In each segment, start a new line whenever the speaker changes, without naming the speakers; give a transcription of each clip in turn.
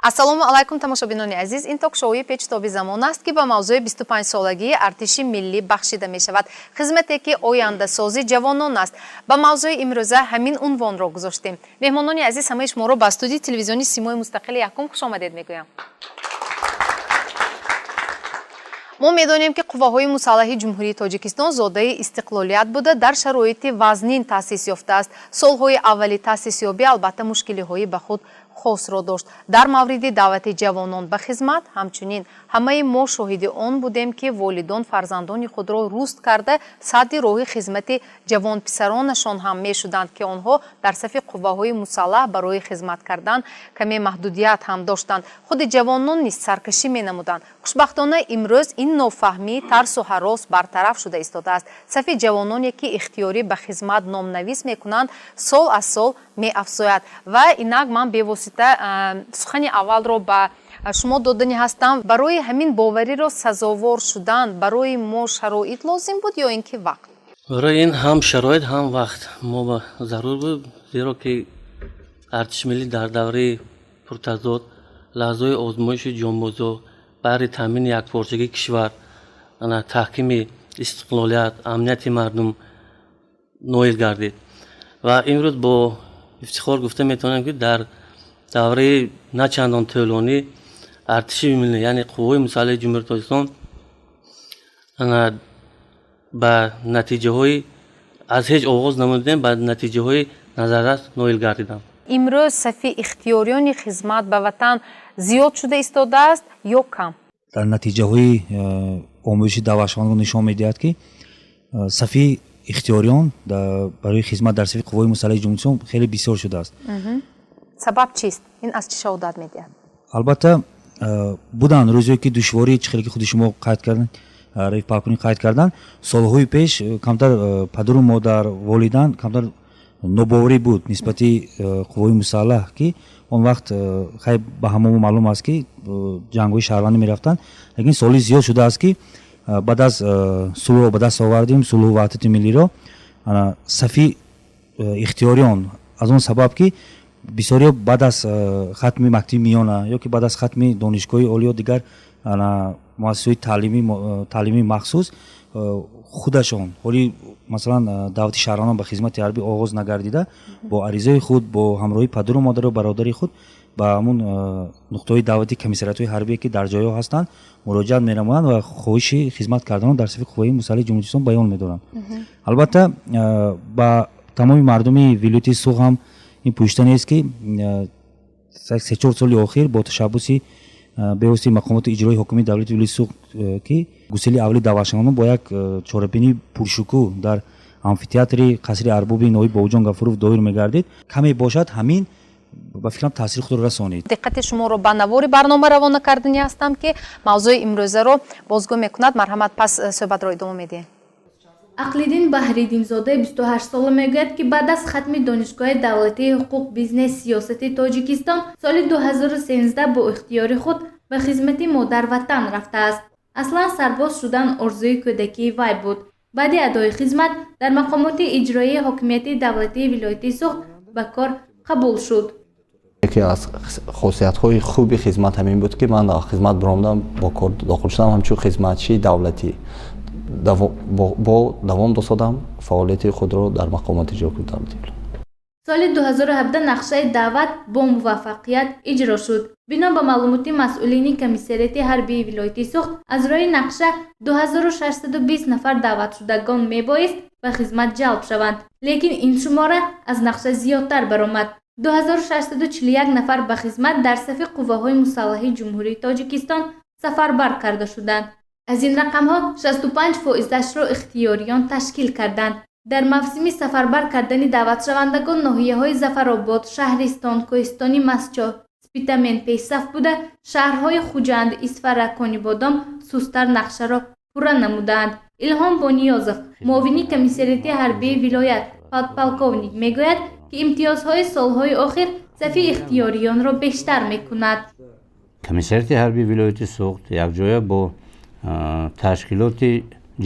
Ассалому алайкум, тамошобинони азиз. Ин ток-шоуи «Печутоби замон» аст, ки ба мавзӯи 25-солагии Артиши миллӣ бахшида мешавад, хизмате, ки ояндасози ҷавонон аст. Ба мавзӯи имрӯза ҳамин унвонро гузоштем. Меҳмонони азиз, ҳамаи шуморо ба студияи телевизиони «Симои мустақили якум» хушомадед мегӯям. Мо медонем, ки Қувваҳои мусаллаҳи Ҷумҳурии Тоҷикистон зодаи истиқлолият буда, дар шароити вазнин таъсис ёфтааст. Солҳои аввали таъсисёбӣ, албатта, мушкилиҳои ба худ хосро дошт. Дар мавриди даъвати ҷавонон ба хизмат ҳамчунин ҳамаи мо шоҳиди он будем, ки волидон фарзандони худро руст карда, садди роҳи хизмати ҷавонписаронашон ҳам мешуданд, ки онҳо дар сафи қувваҳои мусаллаҳ барои хизмат кардан каме маҳдудият ҳам доштанд. Худи ҷавонон низ саркашӣ менамуданд. Хушбахтона, имрӯз ин нофаҳмӣ, тарсу ҳарос бартараф шуда истодааст. Сафи ҷавононе, ки ихтиёрӣ ба хизмат номнавис мекунанд, сол аз сол меафзояд. Ва инак ман бевосита сухани аввалро ба шумо додани ҳастам. Барои ҳамин бовариро сазовор шудан барои мо шароит лозим буд ё ин ки вақт?
Барои ин ҳам шароит, ҳам вақт мо ба зарур буд, зеро ки Артиши миллӣ дар давраи пуртазод, лаҳзаҳои озмоиши ҷонбозо баҳри таъмини якпорчагии кишвар, таҳкими истиқлолият, амнияти мардум ноил гардид. Ва имрӯз бо ифтихор гуфта метавонем, ки дар давраи на чандон тӯлонӣ Артиши миллӣ, яъне Қувваҳои мусаллаҳи Ҷумҳурии Тоҷикистон, ба натиҷаҳои аз ҳеҷ оғоз намудем, ба натиҷаҳои назаррас ноил гардиданд.
Имрӯз сафи ихтиёриёни хизмат ба ватан зиёд шуда истодааст ё кам?
Дар натиҷаҳои омӯзиши даъватшавандагон нишон медиҳад, ки сафи ихтиёриён барои хизмат дар сафи Қувваҳои мусаллаҳи Ҷумҳурии хеле бисёр шудааст.
Сабаб чист? Ин аз чӣ шаҳодат медиҳад?
Албатта, буданд рӯзое, ки душворӣ, чӣ хеле ки худи шумо қайд карданд, раиф полковник қайд карданд, солҳои пеш камтар падару модар, волидан камтар нобоварӣ буд нисбати қувваҳои мусаллаҳ, ки он вақт, хай, ба ҳамамо маълум аст, ки ҷангҳои шаҳрвандӣ мерафтанд. Лекин соли зиёд шудааст, ки баъд аз сулҳро ба даст овардем, сулҳу ваҳдати миллиро, сафи ихтиёриён аз он сабаб, ки бисёриҳо баъд аз хатми мактаби миёна ё ки баъд аз хатми донишгоҳи олӣ ё дигар муассисаҳои таълимии махсус худашон ҳоли, масалан, даъвати шаҳрвандон ба хизмати ҳарбӣ оғоз нагардида, бо аризаи худ, бо ҳамроҳии падару модару бародари худ ба ҳамун нуқтаҳои даъвати комиссариятҳои ҳарбие, ки дар ҷойҳо ҳастанд, муроҷиат менамоянд ва хоҳиши хизмат карданро дар сафи Қувваҳои мусаллаҳи Ҷумҳурии Тоҷикистон баён медоранд. Албатта, ба тамоми мардуми вилояти Суғд ҳам ин пӯшида нест, ки 3-4 соли охир бо ташаббуси бевоситаи мақомоти иҷроии ҳокимияти давлати вилояти Суғд, ки гусели аввали даъватшавандагон бо як чорабинии пуршукӯҳ дар амфитеатри қасри арбоби ноҳияи Бобоҷон Гафуров доир мегардид, каме бошад, ҳамин, ба фикрам, таъсири худро расонид.
Диққати шуморо ба навори барнома равона кардани ҳастам, ки мавзӯи имрӯзаро бозгӯ мекунад. Марҳамат, пас суҳбатро идома медиҳем.
Ақлиддин Баҳриддинзодаи 28сола мегӯяд, ки баъд аз хатми Донишгоҳи давлатии ҳуқуқ, бизнес, сиёсати Тоҷикистон соли 2013 бо ихтиёри худ ба хизмати модарватан рафтааст. Аслан сарбоз шудан орзуи кӯдакии вай буд. Баъди адои хизмат дар мақомоти иҷроии ҳокимияти давлатии вилояти Суғд ба кор қабул шуд.
Яке аз хосиятҳои хуби хизмат ҳамин буд, ки ман хизмат баромадам, бо кор дохил шудам ҳамчун хизматчии давлатӣ, бо давом додам фаъолияти худро дар мақомоти иҷроии давлатӣ.
Соли 2017 нақшаи даъват бо муваффақият иҷро шуд. Бино ба маълумоти масъулини комиссариати ҳарбии вилояти Суғд, аз рӯи нақша 2620 нафар даъватшудагон мебоист ба хизмат ҷалб шаванд, лекин ин шумора аз нақша зиёдтар баромад. 2641 нафар ба хизмат дар сафи Қувваҳои мусаллаҳи Ҷумҳурии Тоҷикистон сафарбар карда шуданд. Аз ин рақамҳо 65 фоизашро ихтиёриён ташкил карданд. Дар мавсими сафарбар кардани даъватшавандагон ноҳияҳои Зафаробод, Шаҳристон, Кӯҳистони Мастчоҳ, Спитамен пешсаф буда, шаҳрҳои Хуҷанд, Исфара, Конибодом сусттар нақшаро пурра намудаанд. Илҳом Бониёзов, муовини комиссариати ҳарбии вилоят, подполковник, мегӯяд, ки имтиёзҳои солҳои охир сафи ихтиёриёнро бештар мекунад.
Комиссариати ҳарбии вилояти Суғд якҷоя бо ташкилоти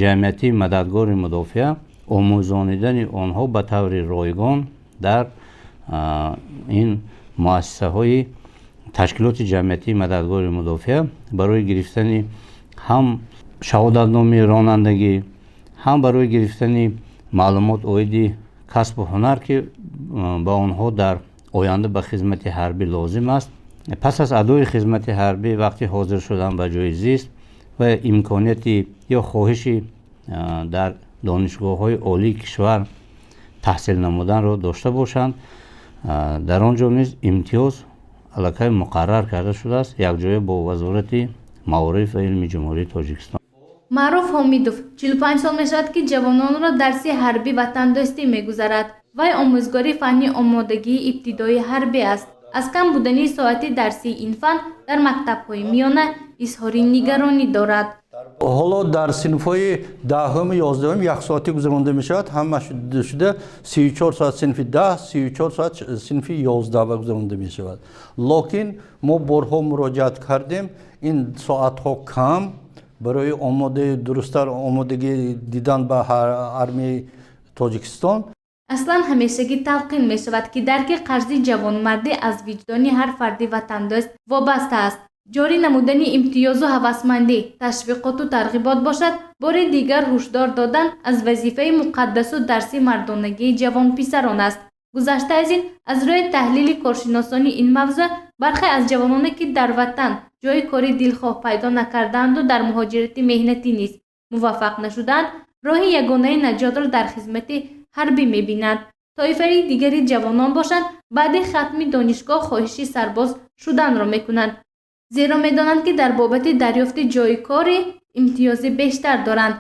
ҷамъиятии «Мададгори мудофиа» омӯзонидани онҳо ба таври ройгон дар ин муассисаҳои Ташкилоти ҷамъиятии мададгори мудофиа барои гирифтани ҳам шаҳодатномаи ронандагӣ, ҳам барои гирифтани маълумот оиди касбу ҳунар, ки ба онҳо дар оянда ба хизмати ҳарбӣ лозим аст, пас аз адои хизмати ҳарбӣ вақти ҳозир шудан ба ҷои зист ва имконияти ё хоҳиши дар донишгоҳҳои олии кишвар таҳсил намуданро дошта бошанд, дар он ҷо низ имтиёз аллакай муқаррар карда шудааст якҷоя бо Вазорати маориф ва илми Ҷумҳурии Тоҷикистон.
Маъруф Ҳомидов 45 сол мешавад, ки ҷавононро дарси ҳарбӣ ватандӯстӣ мегузарад. Вай омӯзгори фанни омодагии ибтидоии ҳарбӣ аст. Аз кам будани соати дарсии ин фан дар мактабҳои миёна изҳори нигаронӣ дорад.
Ҳоло дар синфҳои 10-уму 11-ум як соатӣ гузаронда мешавад. Ҳама шуда 34 соат синфи 10, 34 соат синфи 11 гузаронда мешавад. Локин мо борҳо муроҷиат кардем, ин соатҳо кам барои омодаи дурусттар омодагӣ дидан ба армияи Тоҷикистон.
Аслан, ҳамешагӣ талқин мешавад, ки дарки қарзи ҷавонмардӣ аз виҷдони ҳар фарди ватандӯст вобаста аст. Ҷорӣ намудани имтиёзу ҳавасмандӣ, ташвиқоту тарғибот бошад, бори дигар ҳушдор додан аз вазифаи муқаддасу дарси мардонагии ҷавонписарон аст. Гузашта аз ин, аз рӯи таҳлили коршиносони ин мавзӯъ, бархе аз ҷавононе, ки дар ватан ҷойи кори дилхоҳ пайдо накардаанду дар муҳоҷирати меҳнатӣ низ муваффақ нашудаанд, роҳи ягонаи наҷотро дар хизмати ҳарбӣ мебинанд. Тоифаи дигари ҷавонон бошанд, баъди хатми донишгоҳ хоҳиши сарбоз шуданро мекунанд, зеро медонанд, ки дар бобати дарёфти ҷойи корӣ имтиёзи бештар доранд.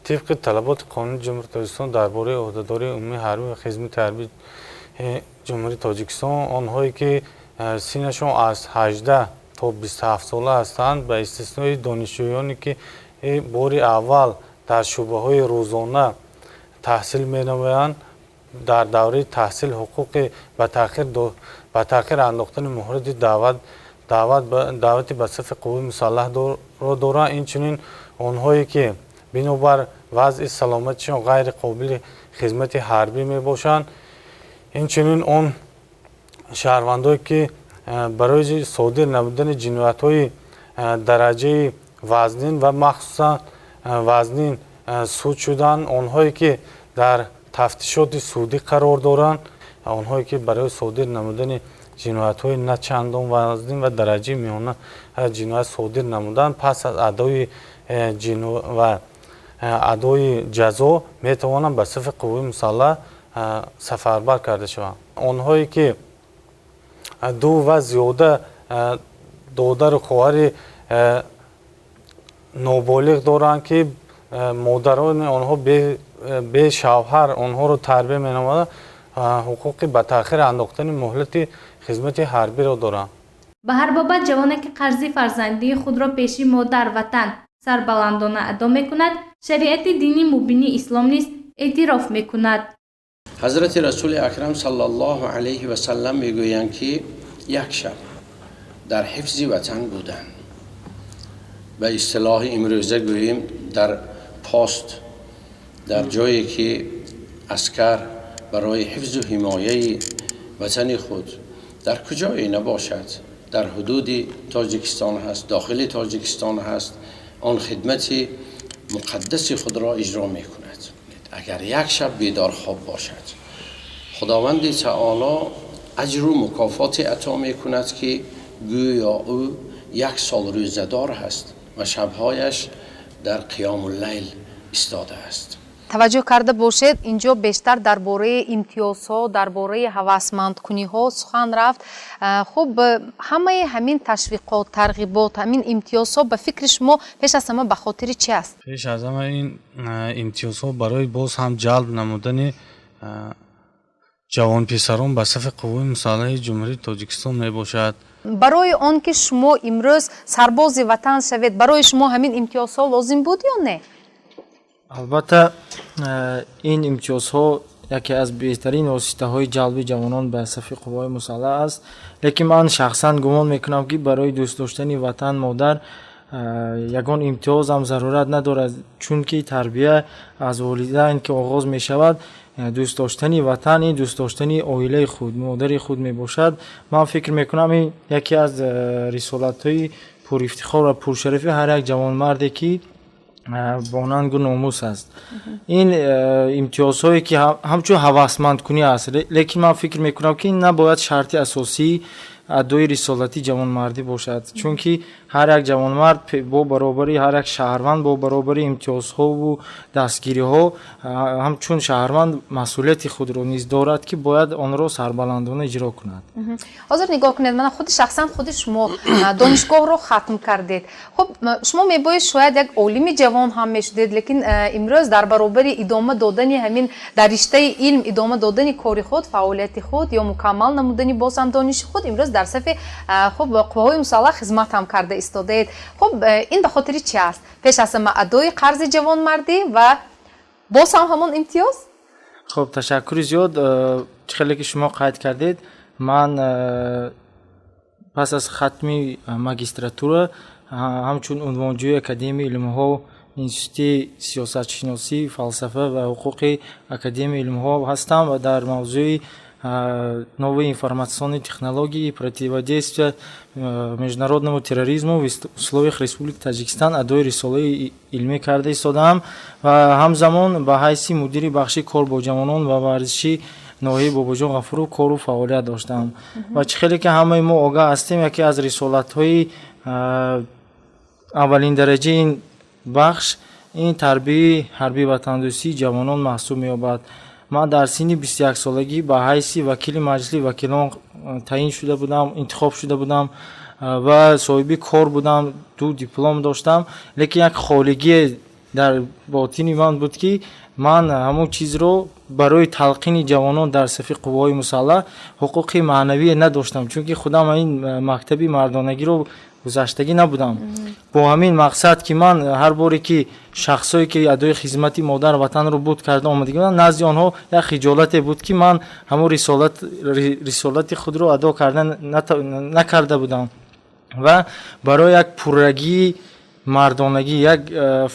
Тибқи талаботи Қонуни Ҷумҳурии Тоҷикистон дар бораи ӯҳдадории умумии ҳарбӣ ва хизмати ҳарбии Ҷумҳурии Тоҷикистон, онҳое ки синнашон аз 18 то 27 сола ҳастанд, ба истиснои донишҷӯёне ки бори аввал дар шӯъбаҳои рӯзона таҳсил менамоянд, дар давраи таҳсил ҳуқуқи ба таъхир андохтани муҳлати даъвати ба сафи қувваи мусаллаҳро доранд. Инчунин, онҳое ки бинобар вазъи саломатишон ғайри қобили хизмати ҳарбӣ мебошанд, инчунин он шаҳрвандое ки барои содир намудани ҷиноятҳои дараҷаи вазнин ва махсусан вазнин суд шуданд, онҳое ки дар тафтишоти судӣ қарор доранд, онҳое ки барои содир намудани ҷиноятҳои на чандон вазнин ва дараҷаи миёна ҷиноят содир намуданд, пас аз адои ва адои ҷазо метавонанд ба сафи қувваи мусаллаҳ сафарбар карда шаванд. Онҳое ки ду ва зиёда додару хоҳари ноболиғ доранд, ки модарони онҳо бешавҳар онҳоро тарбия менамоянд, ҳуқуқи ба таъхир андохтани муҳлати хизмати ҳарбиро доранд.
Ба ҳар бобат, ҷавоне ки қарзи фарзандии худро пеши модар ватан сарбаландона адо мекунад, шариати дини мубини ислом низ эътироф мекунад.
Ҳазрати Расули Акрам саллаллоҳу алайҳи васаллам мегӯянд, ки як шаб дар ҳифзи ватан буданд, ба истилоҳи имрӯза гӯем, дар пост, дар ҷое ки аскар барои ҳифзу ҳимояи ватани худ дар куҷое набошад, дар ҳудуди Тоҷикистон ҳаст, дохили Тоҷикистон ҳаст, он хидмати муқаддаси худро иҷро мекунад. Агар як шаб бедорхоб бошад, Худованди таоло аҷру мукофоте ато мекунад, ки гӯё ӯ як сол рӯзадор ҳаст ва шабҳояш дар қиёмуллайл истодааст.
Таваҷҷӯҳ карда бошед, инҷо бештар дар бораи имтиёзҳо, дар бораи ҳавасмандкуниҳо сухан рафт. Хуб, ҳамаи ҳамин ташвиқот, тарғибот, ҳамин имтиёзҳо, ба фикри шумо, пеш аз ҳама ба хотири чи аст?
Пеш аз ҳама ин имтиёзҳо барои боз ҳам ҷалб намудани ҷавонписарон ба сафи қувваи мусаллаҳи Ҷумҳурии Тоҷикистон мебошад.
Барои он ки шумо имрӯз сарбози ватан шавед, барои шумо ҳамин имтиёзҳо лозим буд ё не?
Албатта, ин имтиёзҳо яке аз беҳтарин воситаҳои ҷалби ҷавонон ба сафи қувваҳои мусаллаҳ аст, лекин ман шахсан гумон мекунам, ки барои дӯст доштани ватан модар Ягон имтиёз ҳам зарурат надорад, чунки тарбия аз волидайн ки оғоз мешавад, дӯст доштани ватан ин дӯст доштани оилаи худ, модари худ мебошад. Ман фикр мекунам, ин яке аз рисолатҳои пурифтихор ва пуршарафи ҳар як ҷавонмарде ки бо нангу номус аст. Ин имтиёзҳое ки ҳамчун ҳавасмандкунӣ аст, лекин ман фикр мекунам, ки ин набояд шарти асосии адои рисолати ҷавонмардӣ бошад, чунки ҳар як ҷавонмард бо баробари ҳар як шаҳрванд, бо баробари имтиёзҳову дастгириҳо, ҳамчун шаҳрванд масъулияти худро низ дорад, ки бояд онро сарбаландона иҷро кунад.
Ҳозир нигоҳ кунед, мана худи шахсан худи шумо донишгоҳро хатм кардед. Хуб, шумо мебоист шояд як олими ҷавон ҳам мешудед, лекин имрӯз дар баробари идома додани ҳамин дар риштаи илм, идома додани кори худ, фаъолияти худ ё мукаммал намудани боз ҳам дониши худ, имрӯз дар сафи хуб қувваҳои мусаллаҳ хизмат ҳам карда истодаед. Хуб, ин ба хотири чи аст? Пеш аз ҳама адои қарзи ҷавонмардӣ ва боз ҳам ҳамон имтиёз?
Хуб, ташаккури зиёд. Чӣ хеле ки шумо қайд кардед, ман пас аз хатми магистратура ҳамчун унвонҷӯи Академияи илмҳо, Институти сиёсатшиносӣ, фалсафа ва ҳуқуқи Академияи илмҳо ҳастам ва дар мавзӯи новые информационные технологии и противодействие международному терроризму в условиях Республики Таджикистан адои рисолаи илмӣ карда истодаам ва ҳамзамон ба ҳайси мудири бахши кор бо ҷавонон ва варзиши ноҳияи Бобоҷон Ғафуров кору фаъолият доштам. Ва чӣ хеле ки ҳамаи мо огаҳ ҳастем, яке аз рисолатҳои аввалин дараҷаи ин бахш ин тарбияи ҳарбии ватандӯстии ҷавонон маҳсуб меёбад. Ман дар синни 21-солагӣ ба ҳайси вакили Маҷлиси вакилон таъин шуда будам, интихоб шуда будам ва соҳиби кор будам, ду диплом доштам, лекин як холигие дар ботини ман буд, ки ман ҳамон чизро барои талқини ҷавонон дар сафи қувваҳои мусаллаҳ ҳуқуқи маънавие надоштам, чунки худам ин мактаби мардонагиро гузаштагӣ набудам. Бо ҳамин мақсад, ки ман ҳар боре ки шахсое ки адои хизмати модар ватанро буд карда омадагӣ буданд, назди онҳо як хиҷолате буд, ки ман ҳамон рисолати худро адо карда накарда будам ва барои як пуррагии мардонагӣ, як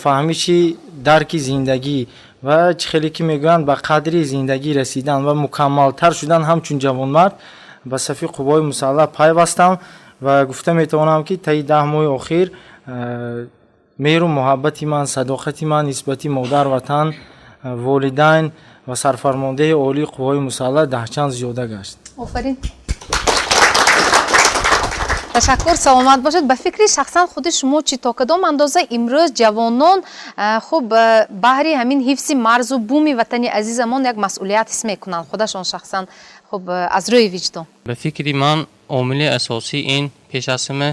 фаҳмиши дарки зиндагӣ ва чӣ хеле ки мегӯянд, ба қадри зиндагӣ расидан ва мукаммалтар шудан ҳамчун ҷавонмард ба сафи қувваҳои мусаллаҳ пайвастам. Ва гуфта метавонам, ки таи 10 моҳи охир меҳру муҳаббати ман, садоқати ман нисбати модар ватан, волидайн ва сарфармондеҳи олии қувваҳои мусаллаҳ даҳчанд зиёда гашт.
Офарин, ташаккур, саломат бошед. Ба фикри шахсан худи шумо чӣ, то кадом андоза имрӯз ҷавонон хуб баҳри ҳамин ҳифзи марзу буми ватани азизамон як масъулият ҳис мекунанд худашон шахсан, хуб, аз рӯи виҷдон?
Ба фикри ман, омили асосӣ ин пеш аз ҳама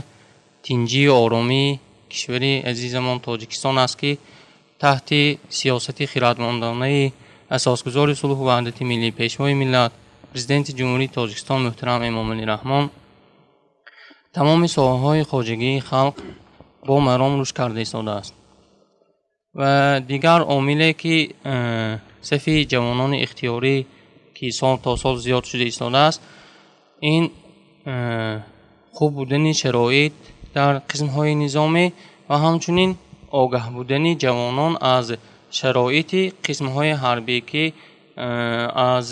тинҷию оромии кишвари азизамон Тоҷикистон аст, ки таҳти сиёсати хиратмандонаи асосгузори сулҳу ваҳдати миллӣ, Пешвои миллат, Президенти Ҷумҳурии Тоҷикистон муҳтарам Эмомалӣ Раҳмон тамоми соҳаҳои хоҷагии халқ бо маром рушд карда истодааст. Ва дигар омиле, ки сафи ҷавонони ихтиёрӣ, ки сол то сол зиёд шуда истодааст, ин хуб будани шароит дар қисмҳои низомӣ ва ҳамчунин огаҳ будани ҷавонон аз шароити қисмҳои ҳарбӣ, ки аз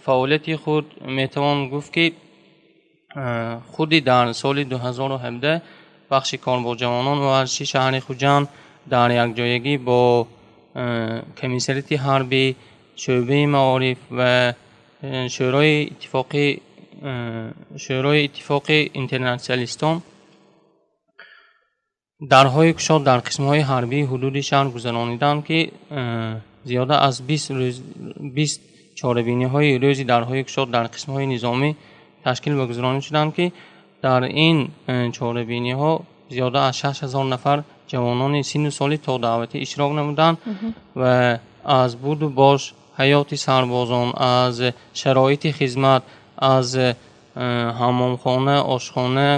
фаъолияти худ метавон гуфт, ки худи дар соли 2017 бахши кор бо ҷавонон ва варзиши шаҳри Хуҷанд дар якҷоягӣ бо комиссариати ҳарбӣ, шӯъбаи маориф ва Шӯрои иттифоқи интернатсионалистон дарҳои кушод дар қисмҳои ҳарбии ҳудуди шаҳр гузарониданд, ки зиёда аз 20 чорабиниҳои рӯзи дарҳои кушод дар қисмҳои низомӣ ташкил ва гузаронида шуданд, ки дар ин чорабиниҳо зиёда аз 6000 нафар ҷавонони синну соли то даъватӣ иштирок намуданд ва аз буду бош ҳаёти сарбозон, аз шароити хизмат, аз ҳаммомхона, ошхона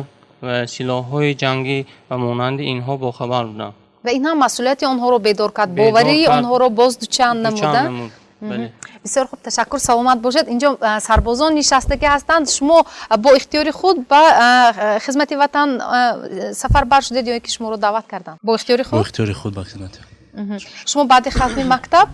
ва силоҳҳои ҷангӣ ва монанди инҳо бохабар буданд.
Ва ин ҳам масъулияти онҳоро бедор кард, боварии онҳоро боз дучанд намуда. Бисёр хуб, ташаккур, саломат бошед. Инҷо сарбозон нишастагӣ ҳастанд. Шумо бо ихтиёри худ ба хизмати ватан сафарбар шудед ё ин ки шуморо даъват карданд? Бо ихтиёри худ?
Бо ихтиёри худ ба хизмати.
Шумо баъди хатми мактаб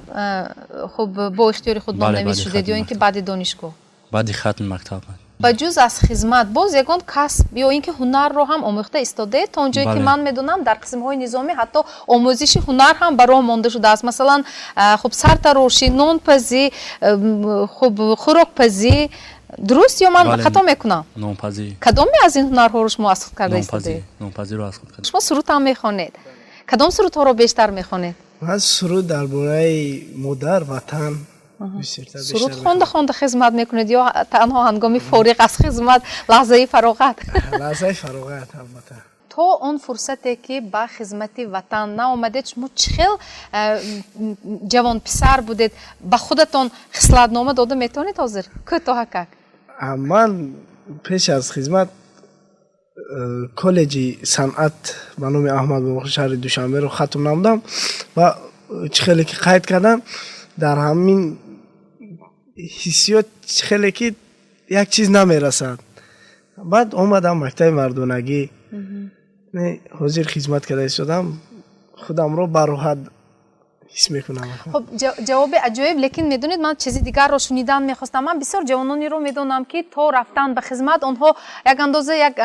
хуб бо ихтиёри худ номнавис шудед ё ин ки баъди донишгоҳ?
Баъди хатми мактаб.
Ба ҷуз аз хизмат боз ягон касб ё ин ки ҳунарро ҳам омӯхта истодаед? То он ҷое ки ман медонам, дар қисмҳои низомӣ ҳатто омӯзиши ҳунар ҳам ба роҳ монда шудааст. Масалан, хуб, сартарошӣ, нонпазӣ, хуб, хӯрокпазӣ. Дуруст ё ман хато мекунам?
Нонпазӣ.
Кадоме аз ин ҳунарҳоро шумо аз худ карда истодаед?
Нонпазиро аз худ карда.
Шумо суруд ҳам мехонед. Кадом сурудҳоро бештар мехонед?
Ман суруд дар бораи модар, ватан.
Суруд хонда хонда хизмат мекунед ё танҳо ҳангоми фориғ аз хизмат, лаҳзаи фароғат?
Лаҳзаи фароғат, албатта.
То он фурсате ки ба хизмати ватан наомадед, шумо чӣ хел ҷавонписар будед? Ба худатон хислатнома дода метавонед ҳозир кӯтоҳакак?
Ман пеш аз хизмат коллеҷи санъат ба номи Аҳмад Бобохи шаҳри Душанберо хатм намудам ва чӣ хеле ки қайд кардам, дар ҳамин ҳиссиёт хеле ки як чиз намерасад. Баъд омадам мактаби мардонагӣ, ҳозир хизмат карда истодам, худамро бароҳат ҳис мекунам.
Хуб, ҷавоби аҷоиб, лекин медонед, ман чизи дигарро шунидан мехостам. Ман бисёр ҷавононеро медонам, ки то рафтан ба хизмат онҳо як андоза як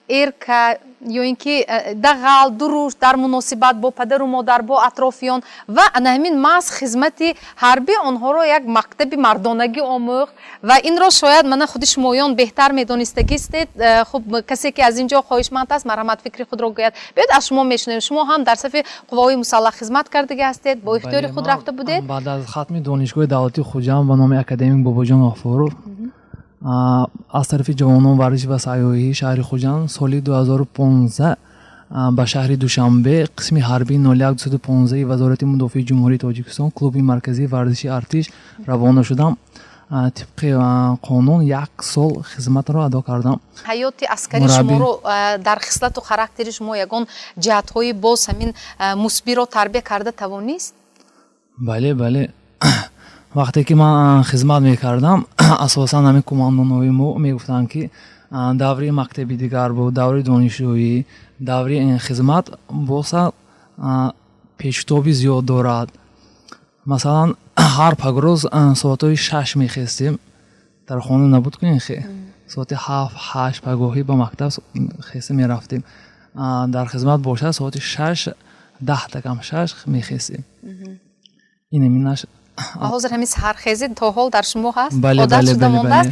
эрка ё ин ки дағал, дурушт дар муносибат бо падару модар, бо атрофиён, ва ана ҳамин маҳз хизмати ҳарбӣ онҳоро як мактаби мардонагӣ омӯхт ва инро шояд мана худи шумоён беҳтар медонистагистед. Хуб, касе ки аз ин ҷо хоҳишманд аст, марҳамат, фикри худро гӯяд. Биёед, аз шумо мешунавем. Шумо ҳам дар сафи қувваҳои мусаллаҳ хизмат кардагӣ ҳастед, бо ихтиёри худ рафта будед?
Баъд аз хатми донишгоҳи давлатии Хуҷанд ба номи академик Бобоҷон Ғафуров аз тарафи ҷавонон, варзиш ва сайёҳии шаҳри Хуҷанд соли 2015 ба шаҳри Душанбе, қисми ҳарбии 01215 Вазорати мудофиаи Ҷумҳурии Тоҷикистон, клуби марказии варзиши артиш равона шудам. Тибқи қонун як сол хизматро адо кардам.
Ҳаёти аскари шуморо дар хислату характери шумо ягон ҷиҳатҳои боз ҳамин мусбиро тарбия карда тавонист?
Бале, бале. Вақте ки ман хизмат мекардам, асосан ҳамин командонҳои мо мегуфтанд, ки даври мактаби дигар буд, даври донишҷӯӣ, даври хизмат боса пештоби зиёд дорад. Масалан, ҳар пагрӯз соатҳои 6 мехестем, дар хона набуд кунем, соати 7-8 пагоҳӣ ба мактаб хеста мерафтем. Дар хизмат бошад, соати 5:50 мехестем. Ин ҳаминаш.
Ҳозир ҳамин саҳархезӣ то ҳол дар шумо ҳаст? Одат шуда мондааст?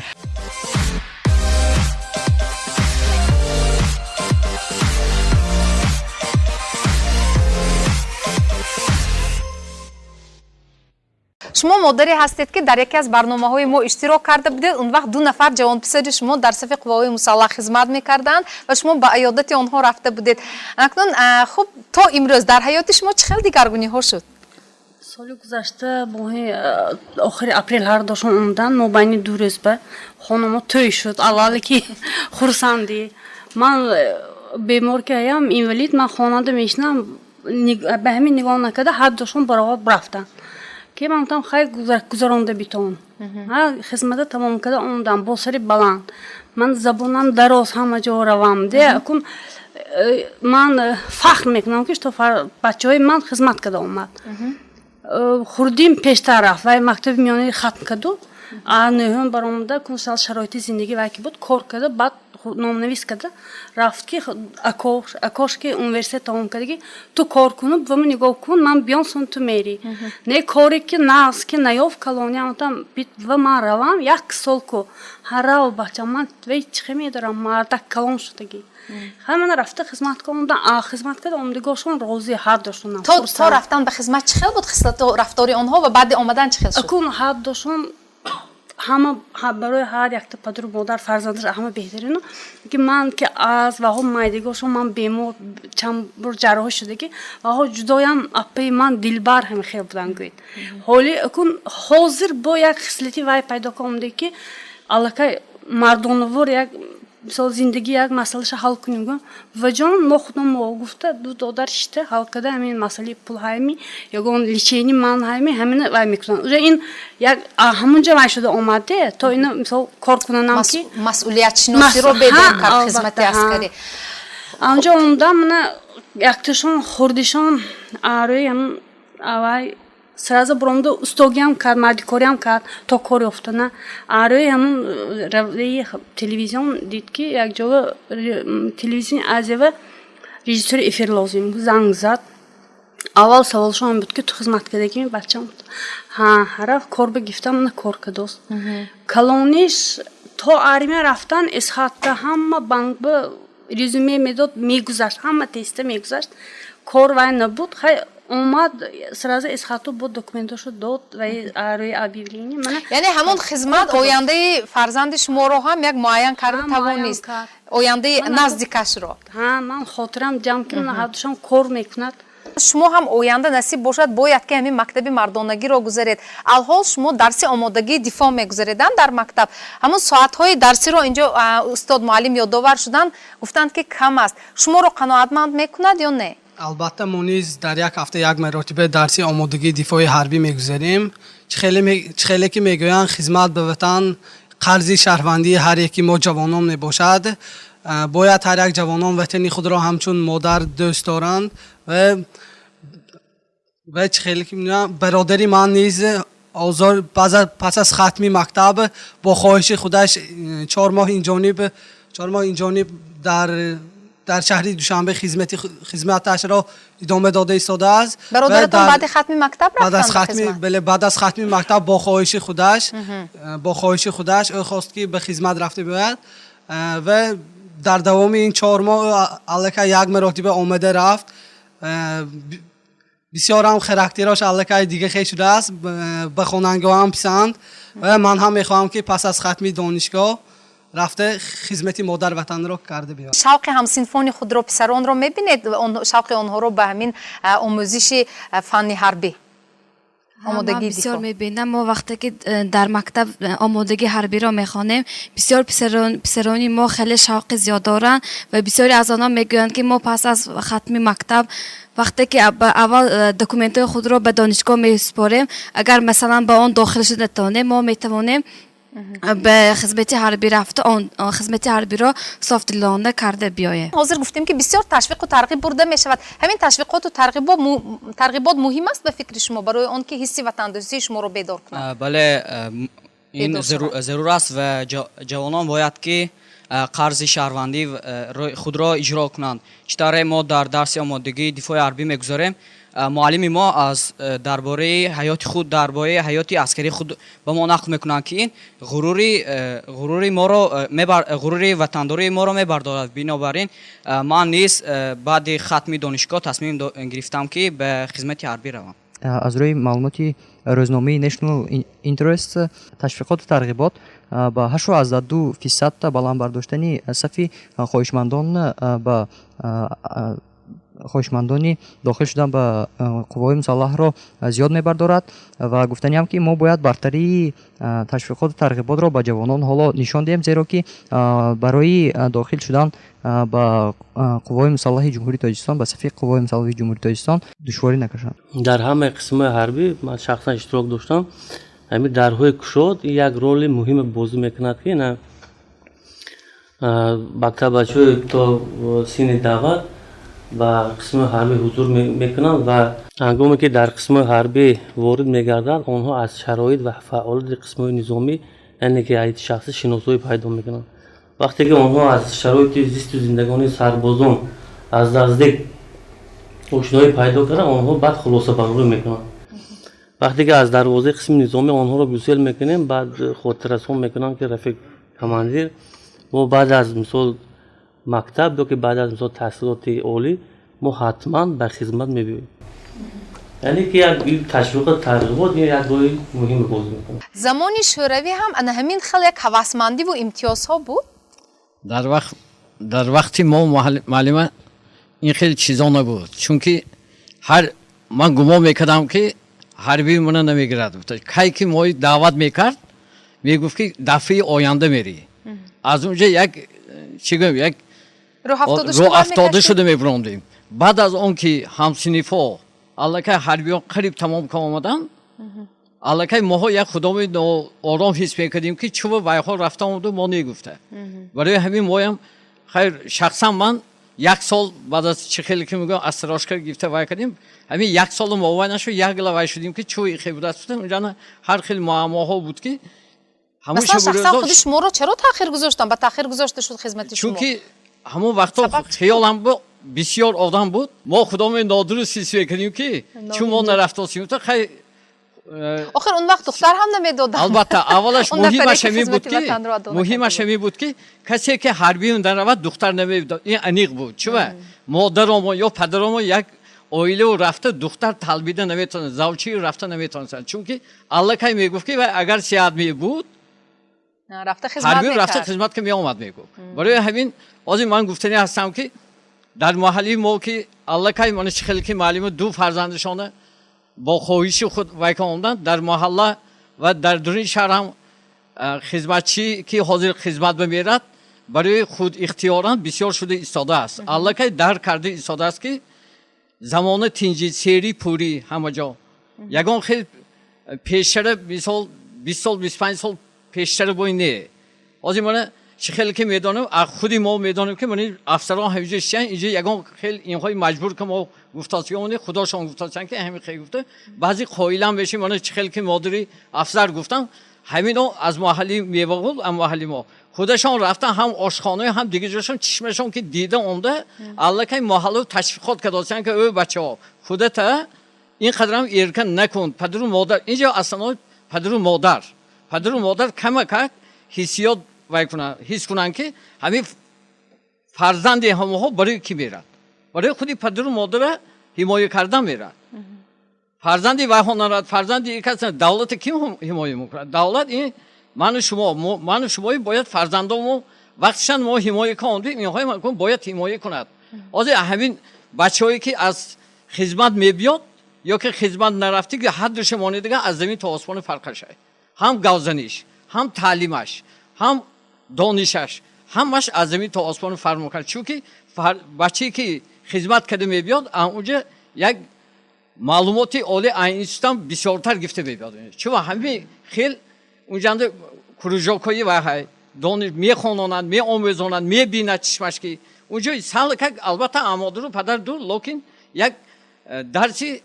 Шумо модаре ҳастед, ки дар яке аз барномаҳои мо иштирок карда будед. Он вақт ду нафар ҷавонписари шумо дар сафи қувваҳои мусаллаҳ хизмат мекарданд ва шумо ба аёдати онҳо рафта будед. Акнун, хуб, то имрӯз дар ҳаёти шумо чӣ хел дигаргуниҳо шуд?
Соли гузашта моҳи охири апрел ҳар дошон омадан, мобайни ду рӯз ба хонамо тӯй шуд. Аввале ки хурсандӣ, ман бемор ки ҳаям, инвалид, ман хонада мешинам, ба ҳамин нигоҳ накарда ҳар дошон баровар рафтанд, ки ман гуфтам, хай, гузаронда битон. Хизмата тамом карда омадам бо сари баланд, ман забонам дароз, ҳама ҷо равам де. Акун ман фахр мекунам, ки что бачаҳои ман хизмат карда омад. Хурдим пештар рафт, вай мактаби миёнаи хатм карду, нӯҳум баромада, кун сал шароити зиндагӣ вай ки буд, кор карда, баъд номнавис карда рафт, ки акош ки университет тамом кардагӣ, ту кор куну бама нигоҳ кун, ман биём, сон ту мерӣ. Не, коре ки нағз ки наёфт, калониам ва ман равам, як сол ку ҳарав бача, ман вай чихе медорам, мардак калон шудагӣ. Хай, ман рафта хизмат кардам, хизмат карда омадагошон розӣ ҳар дошонам.
То рафтан ба хизмат чӣ хел буд хислату рафтори онҳо ва баъди омадан чӣ хел шуд?
Акун ҳар дошон ҳама барои ҳар якта падару модар фарзандаш ҳама беҳтарину, ки ман ки аз ваҳо майдагошон, ман бемор, чанд бор ҷарроҳӣ шудагӣ, ваҳо ҷудоям апаи ман дилбар ҳами хел будан гӯед. Ҳоли акун ҳозир бо як хислати вай пайдо кардам, ки аллакай мардонавор як Мисол, зиндагӣ як масъалаша ҳал кунем, гӯям, буваҷон, мо худам мо гуфта, ду додар шишта ҳал карда, ҳамин масъалаи пул ҳайми, ягон лечение ман ҳайми, ҳамина вай мекунанд. Уже ин як ҳамунҷа вай шуда омаде, то ина, мисол, кор кунанам ки
Масъулиятшиносиро бедор кард хизмати аскарӣ.
Анҷо омадам, мана якташон, хурдишон, рӯи ҳамн авай сразу буромда, устогиам кард, мардикориам кард то кор ёфтана. Рӯи ҳамн равии телевизион дид, ки якҷоя телевизиони Азиява режиссёри эфир лозим. Занг зад. Аввал саволшон буд, ки ту хизмат кардагӣ, бачам? Ҳа, рафт, кор бигифтам, мана кор кардост. Калониш то армия рафтан Эсхатта ҳама банк ба резюме медод, мегузашт, ҳама теста мегузашт, кор вай набуд. Хай, омад, сразу Эсхату буд, документошо дод вай рӯи объявление, мана.
Яъне ҳамон хизмат ояндаи фарзанди шуморо ҳам як муайян карда тавонист, ояндаи наздикашро.
Ҳа, ман хотирам ҷамъ ки ҳардушон кор мекунад.
Шумо ҳам оянда насиб бошад, бояд ки ҳамин мактаби мардонагиро гузаред. Алҳол шумо дарси омодагии дифоъ мегузаредам дар мактаб. Ҳамон соатҳои дарсиро инҷо устод муаллим ёдовар шуданд, гуфтанд, ки кам аст. Шуморо қаноатманд мекунад ё не?
Албатта, мо низ дар як ҳафта як маротиба дарси омодагии дифои ҳарбӣ мегузарем. Чӣ хеле ки мегӯянд, хизмат ба ватан қарзи шаҳрвандии ҳар яки мо ҷавонон мебошад. Бояд ҳар як ҷавонон ватани худро ҳамчун модар дӯст доранд. Ва чӣ хеле ки бародари ман низ озор пас аз хатми мактаб бо хоҳиши худаш 4 моҳ инҷониб дар шаҳри Душанбе хизматашро идома дода истодааст.
Бародаратон баъди хатми мактаб
рафтанд? Бале, баъд аз хатми мактаб бо хоҳиши худаш ӯ хост, ки ба хизмат рафта биёяд, ва дар давоми ин 4 моҳ аллакай як маротиба омада рафт. Бисёрам характерош аллакай дига хел шудааст, ба хонандагоам писанд, ва ман ҳам мехоҳам, ки пас аз хатми донишгоҳ рафта хизмати модар ватанро карда биёям.
Шавқи ҳамсинфони худро, писаронро мебинед, шавқи онҳоро ба ҳамин омӯзиши фанни ҳарбӣ?
Омодагии бисёр мебинам. Мо вақте ки дар мактаб омодагии ҳарбиро мехонем, бисёр писарони мо хеле шавқи зиёд доранд ва бисёре аз онҳо мегӯянд, ки мо пас аз хатми мактаб, вақте ки аввал документҳои худро ба донишгоҳ месупорем, агар, масалан, ба он дохил шуда натавонем, мо метавонем ба хизмати ҳарбӣ рафта, он хизмати ҳарбиро софдилона карда биёем.
Ҳозир гуфтем, ки бисёр ташвиқу тарғиб бурда мешавад. Ҳамин ташвиқоту тарғибот муҳим аст ба фикри шумо, барои он ки ҳисси ватандӯстии шуморо бедор кунад?
Бале, ин зарур аст ва ҷавонон бояд ки қарзи шаҳрвандии худро иҷро кунанд. Чӣ тавре мо дар дарси омодагии дифои ҳарбӣ мегузорем, муаллими мо аз дар бораи ҳаёти худ, дар бораи ҳаёти аскарии худ ба мо нақл мекунанд, ки ин ғурури моро, ғурури ватандории моро мебардорад. Бинобар ин ман низ баъди хатми донишгоҳ тасмим гирифтам, ки ба хизмати ҳарбӣ равам.
Аз рӯи маълумоти рӯзномаи National Interest, ташвиқоту тарғибот ба 8,2% баланд бардоштани сафи хоҳишмандон ба хоҳишмандони дохил шудан ба қувваҳои мусаллаҳро зиёд мебардорад. Ва гуфтаниам, ки мо бояд бартарии ташвиқоту тарғиботро ба ҷавонон ҳоло нишон диҳем, зеро ки барои дохил шудан ба қувваҳои мусаллаҳи Ҷумҳурии Тоҷикистон, ба сафи қувваҳои мусаллаҳи Ҷумҳурии Тоҷикистон душворӣ накашанд.
Дар ҳамаи қисмҳои ҳарбӣ ман шахсан иштирок доштам. Ҳамин дарҳои кушод як роли муҳиме бозӣ мекунад, ки на мактаббачаҳои то синни даъват ба қисмҳои ҳарбӣ ҳузур мекунанд ва ҳангоме ки дар қисмҳои ҳарбӣ ворид мегарданд, онҳо аз шароит ва фаъолияти қисмҳои низомӣ, яъне ки ҳайати шахсӣ, шиносоӣ пайдо мекунанд. Вақте ки онҳо аз шароити зисту зиндагонии сарбозон аз наздик ошноӣ пайдо карданд, онҳо баъд хулосабардорӣ мекунанд. Вақте ки аз дарвозаи қисми низомӣ онҳоро гусел мекунем, баъд хотиррасон мекунанд, ки рафиқ командир, мо баъд аз, мисол, мактаб ё ки баъд аз, мисол, таҳсилоти олӣ мо ҳатман ба хизмат мебиёем. Яъне ки як ташвиқу тарғибот як роҳи муҳиме бозӣ мекунад.
Замони Шӯравӣ ҳам ана ҳамин хел як ҳавасмандиву имтиёзҳо буд?
Дар вақти мо, муаллима, ин хел чизо набуд, чунки ҳар ман гумон мекардам, ки ҳарбии мана намегирад. Кай ки мои даъват мекард, мегуфт, ки дафъаи оянда мерӣ. Аз он ҷо як чӣ гӯем, як рӯҳафтода шуда мебиромдем. Баъд аз он ки ҳамсинифҳо аллакай ҳарбиён қариб тамом ка омаданд, аллакай моҳо як худоми ноором ҳис мекардем, ки чӯ вайҳо рафта омаду мо негуфта. Барои ҳамин моям, хайр, шахсан ман як сол баъд аз чӣ хеле ки мегӯям, отсрочка гирифта вай кардем. Ҳамин як солу мо вай нашуд, як гила вай шудем, ки чӯ ихе будааст. Унҷана ҳар хел муаммоҳо буд, ки
Масалан, шахсан худи шуморо чаро таъхир гузоштанд, ба таъхир гузошта шуд хизмати шумо?
Чунки ҳамон вақтҳо хиёлам бисёр одам буд, мо худоме нодуруст ҳис мекардем, ки чун мо нарафтосем, хай.
Охир он вақт духтар ҳам намедоданд.
Албатта, аввалаш муҳимаш ҳамин буд, ки касе ки ҳарбӣ наравад, духтар намедод. Ин аниқ буд. Чува модаромо ё падаромо як оилаву рафта духтар талбида наметавонад, завчии рафта наметавонистанд, чунки аллакай мегуфт, ки агар сиҳат мебуд,
ҳарбӣ
рафта хизмат ки меомад, мегуфт. Барои ҳамин ҳозир ман гуфтанӣ ҳастам, ки дар маҳаллии мо, ки аллакай мана чӣ хеле ки муаллима ду фарзандашона бо хоҳиши худ вайка омаданд, дар маҳалла ва дар дуруни шаҳр ҳам хизматчӣ, ки ҳозир хизмат бимерад, барои худ ихтиёран бисёр шуда истодааст. Аллакай дар карда истодааст, ки замона тинҷӣ, сери пурӣ, ҳама ҷо ягон хел пештара, мисол, 20 сол, 25 сол пештара бой не. Ҳозир мана чӣ хеле ки медонем, худи мо медонем, ки мана афсарон ҳамиҷо шиян, инҷо ягон хел инҳои маҷбур ки мо гуфтосиёне, худошон гуфтосиян, ки ҳамин хел гуфта, баъзе қоилам мешим. Мана чӣ хел ки модари афсар гуфтам, ҳамино аз маҳалли Мевағул, аз маҳалли мо худашон рафтан, ҳам ошхонаи, ҳам дигар ҷошон чишмашон ки дида омда, аллакай маҳаллу ташвиқот кардосиян, ки ӯ бачаҳо, худата ин қадарам эрка накун. Падару модар инҷо аслан падару модар камакак ҳиссиёт вай кунанд, ҳис кунанд, ки ҳамин фарзанди ҳамоҳо барои кӣ мерад? Барои худи падару модара ҳимоя кардан мерад. Фарзанди вайҳо нарад, фарзанди кас, давлата ким ҳимоя мекунад? Давлат ин ману шумо, ману шумои бояд фарзандомо вақтшан мо ҳимоя кардем, инҳои бояд ҳимоя кунад. Ҳозир ҳамин бачаҳое, ки аз хизмат мебиёд ё ки хизмат нарафтӣ, ки ҳаддуша монедага, аз замин то осмони фарқашай, ҳам гавзаниш, ҳам таълимаш, ҳам донишаш, ҳамаш аз замин то осмони фарқ мекунад. Чунки бачае, ки хизмат карда мебиёд, онҷа як маълумоти олӣ институтам бисёртар гирифта мебиёд. Чун ҳамин хел унҷанда кружокҳои вайҳай мехононанд, меомӯзонанд, мебинад чишмаш, ки унҷо салкак, албатта, модару падар дур, лекин як дарси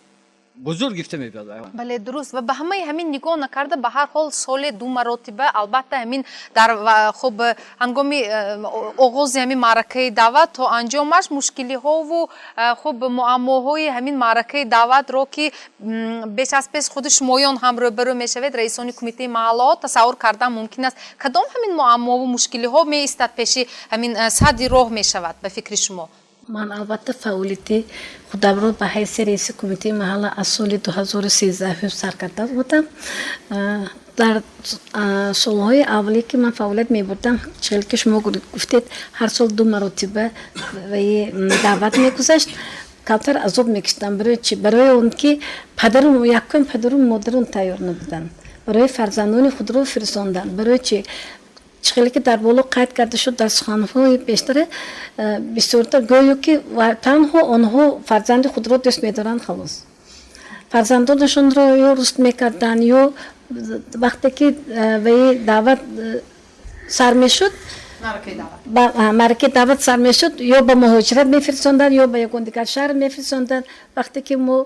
бузург гирифта мебиёд.
Бале, дуруст. Ва ба ҳамаи ҳамин нигоҳ накарда, ба ҳар ҳол соле ду маротиба, албатта, ҳамин дар, хуб, ҳангоми оғози ҳамин маъракаи даъват то анҷомаш мушкилиҳову хуб, муаммоҳои ҳамин маъракаи даъватро, ки беш аз пеш худи шумоён ҳам рӯбарӯ мешавед, раисони кумитаи маҳаллаҳо, тасаввур кардан мумкин аст. Кадом ҳамин муаммову мушкилиҳо меистад пеши ҳамин садди роҳ мешавад, ба фикри шумо?
Ман, албатта, фаъолияти худамро ба ҳайси раиси кумитаи маҳалла аз соли 2013 сар карда будам. Дар солҳои аввале, ки ман фаъолият мебурдам, чӣ ки шумо гуфтед, ҳар сол ду маротиба даъват мегузашт, камтар азоб мекашидам. Барои чи? Барои он ки падару якум падару модарон тайёр набуданд барои фарзандони худро фирсондан. Барои чи? Чӣ хеле ки дар боло қайд карда шуд дар суханҳои пештара, бисёртар гӯё ки танҳо онҳо фарзанди худро дӯст медоранд, халос. Фарзандонашонро ё руст мекарданд, ё вақте ки ваи даъват сар мешуд, маъракаи даъват сар мешуд, ё ба муҳоҷират мефирсонданд, ё ба ягон дигар шаҳр мефирсонданд. Вақте ки мо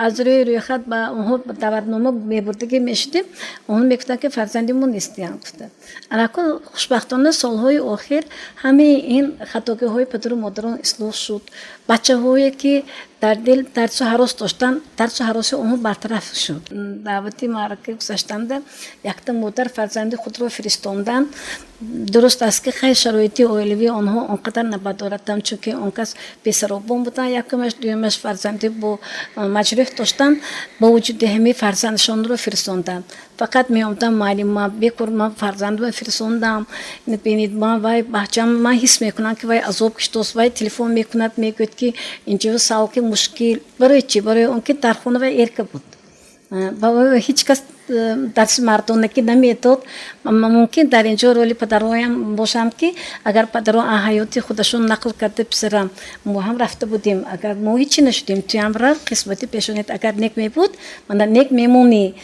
аз рӯи рӯйхат ба онҳо даъватнома мебурдагӣ мешудем, онҳо мегуфтанд, ки фарзанди мо нестиям, гуфта. Алакун, хушбахтона, солҳои охир ҳамаи ин хатогиҳои падару модарон ислоҳ шуд. Бачаҳое, ки дар дил тарсу ҳарос доштанд, тарсу ҳароси онҳо бартараф шуд. Даъвати маърака гузаштанда якта модар фарзанди худро фиристонданд. Дуруст аст, ки хай, шароити оилавии онҳо он қадар набадоратам, чунки он кас бесаробон буданд, якумаш, дуюмаш, фарзанди бо маҷрӯҳ доштанд. Бо вуҷуди ҳамин фарзандашонро фиристонданд. Фақат меомадам: «Муаллима, бекор ман фарзандро фиристондам. Бинед, ман вай бачам, ман ҳис мекунам, ки вай азоб киштост. Вай телефон мекунад, мегӯяд, ки инҷо салки мушкил». Барои чӣ? Барои он ки дар хона вай эрка буд. Ҳеҷ кас дарси мардонагӣ намедод. Мумкин дар ин ҷо роли падарҳоям бошам, ки агар падарҳо ҳаёти худашон нақл карда, писарам, мо ҳам рафта будем, агар мо ҳечи нашудем, туям рав, қисмати пешонет агар нек мебуд, мана нек мемонӣ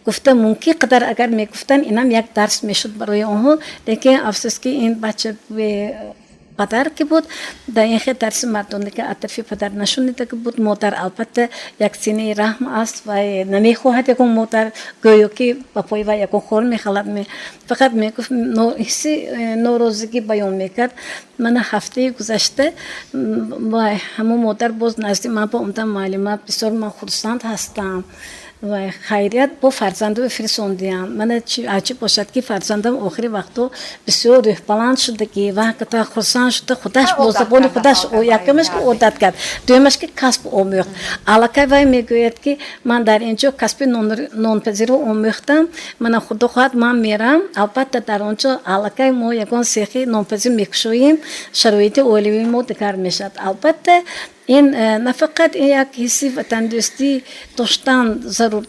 гуфта, мумкин қадар агар мегуфтанд, инам як дарс мешуд барои онҳо. Лекин афсӯс, ки ин бача падар ки буд, дар ин хел дарси мардонагӣ аз тарафи падар нашунида буд. Модар албатта як синаи раҳм аст ва намехоҳад ягон модар гӯё ки ба пои вай ягон хор мехалад. Фақат мегуфт, ҳисси норозигӣ баён мекард. Мана ҳафтаи гузашта ҳамон модар боз назди ман ба омада: «Муаллима, бисёр ман хурсанд ҳастам ва хайрият бо фарзандам фирсондиям. Мана чи аҷиб бошад, ки фарзандам охири вақтҳо бисёр рӯҳбаланд шудагӣ ва ҳақиқатан хурсанд шуда, худаш бо забони худаш, якумаш ки одат кард, дуюмаш ки касб омӯхт. Аллакай вай мегӯяд, ки ман дар ин ҷо касби нонпазиро омӯхтам. Мана худо хоҳад, ман мерам, албатта дар он ҷо аллакай мо ягон сехи нонпазӣ мекушоем, шароити оилавии мо дигар мешавад». Албатта, ин на фақат як ҳисси ватандӯстӣ доштан зарур,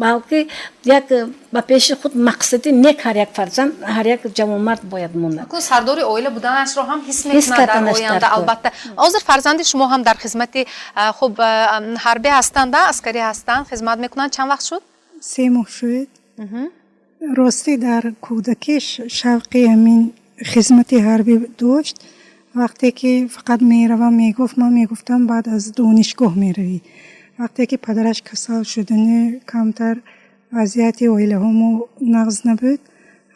балки як ба пеши худ мақсади нек ҳар як фарзанд, ҳар як ҷавонмард бояд монад.
Сардори оила буданашро ҳам ҳис мекунад дар оянда. Албатта, ҳозир фарзанди шумо ҳам дар хизмати хуб ҳарбӣ ҳастанд, аскарӣ ҳастанд, хизмат мекунанд. Чанд вақт шуд?
3 моҳ шуд. Ростӣ, дар кӯдакиш шавқи ҳамин хизмати ҳарбӣ дошт. Вақте ки фақат меравам мегуфт, ман мегуфтам, баъд аз донишгоҳ меравӣ. Вақте ки падараш касал шудани, камтар вазъияти оилаҳомо нағз набуд,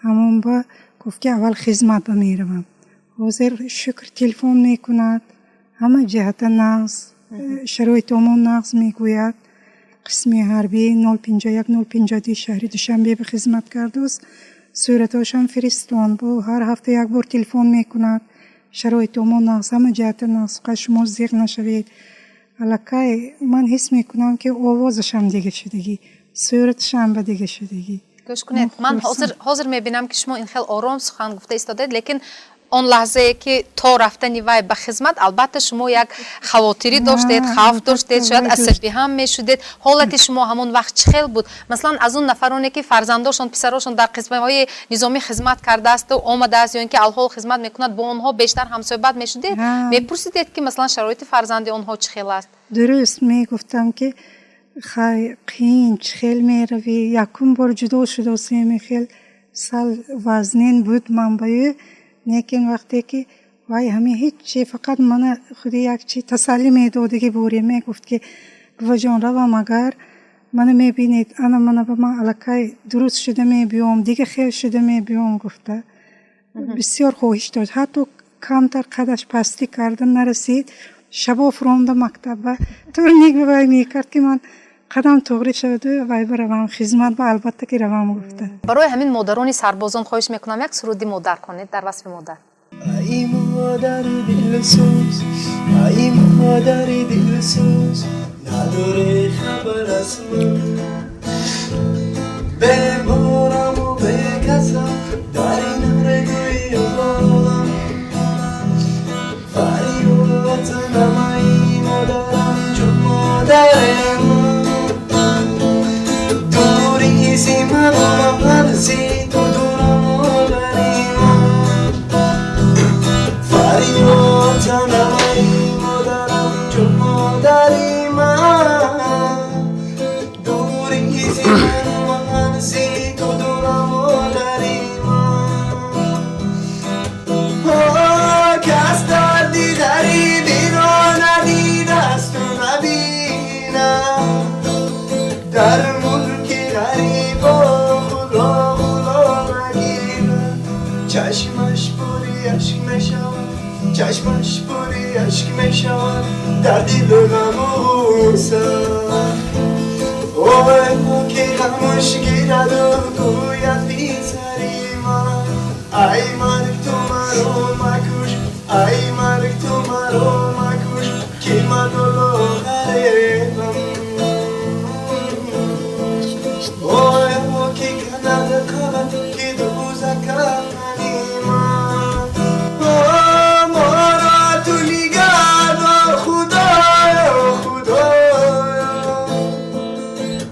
ҳамон ба гуфт, ки аввал хизмат ба меравам. Ҳозир, шукр, телефон мекунад, ҳама ҷиҳата нағз, шароитомо нағз мегӯяд. Қисми ҳарбӣ 051 052 шаҳри Душанбе ба хизмат кардааст. Суратҳошам фиристон, бо ҳар ҳафта як бор телефон мекунад: «Шароитомо нағз, ҳама ҷиҳата нағз, фақат шумо зиқ нашавед». Аллакай ман ҳис мекунам, ки овозашам дига шудагӣ, сураташам ба дига шудагӣ.
Гӯш кунед, ман ҳозир мебинам, ки шумо ин хел ором сухан гуфта истодед, лекин он лаҳзае ки то рафтани вай ба хизмат, албатта, шумо як хавотирӣ доштед, хавф доштед, шояд асабӣ ҳам мешудед. Ҳолати шумо ҳамон вақт чӣ хел буд? Масалан, аз он нафароне ки фарзандошон, писарошон дар қисмҳои низомӣ хизмат кардаасту омадааст ё ин ки алҳол хизмат мекунад, бо онҳо бештар ҳамсӯҳбат мешудед, мепурсидед, ки масалан шароити фарзанди онҳо чӣ хел аст?
Дуруст, мегуфтам, ки хай, қиин, чӣ хел меравӣ, якум бор ҷудо шудосем, хел сал вазнин буд ман ба ӯ. Лекин вақте ки вай ҳамин ҳечи, фақат мана худи як чи тасаллӣ медодагӣ буре, мегуфт, ки буваҷон, равам, агар мана мебинед, ана мана ба ман аллакай дуруст шуда мебиём, дига хел шуда мебиём гуфта, бисёр хоҳиш дошт. Ҳатто камтар қадаш пастӣ карда нарасид, шабо фуромда мактабба турник ба вай мекард, ки ман қадам туғри шаваду вай баравам хизмат ба, албатта ки равам гуфта.
Барои ҳамин модарони сарбозон хоҳиш мекунам, як суруди модар хонед, дар васфи модар.
Ай модари дилсӯз, ай модари дилсӯз, надорӣ хабар аз ман. Бемораму бекасам, дар ин ҳаргӯи олам. Фарёд ватанам, ай модарам, чун модари ман. Дурӣ зи ману ман зи ту дурам, модари ман. Фарёд занам, ай модарам, чун модари ман. Дурӣ зи ману ман зи ту дурам, модари ман. Кас дарди ғарибиро надидаасту набинад. Дар мулки ғарибо худро ғулом нагирад. Чашмаш пури ашк мешавад, чашмаш пури ашк мешавад, дар дилу ғаму ғусса. Ой, ки ғамуш гираду гӯяд писари ман. Ай марг, ту маро макуш, ай марг, ту маро макуш, ки ман лоғаребам. Ой, ки канад қабат, ки дӯза кафани ман. Моро ту нигаҳдор, Худоё, Худоё.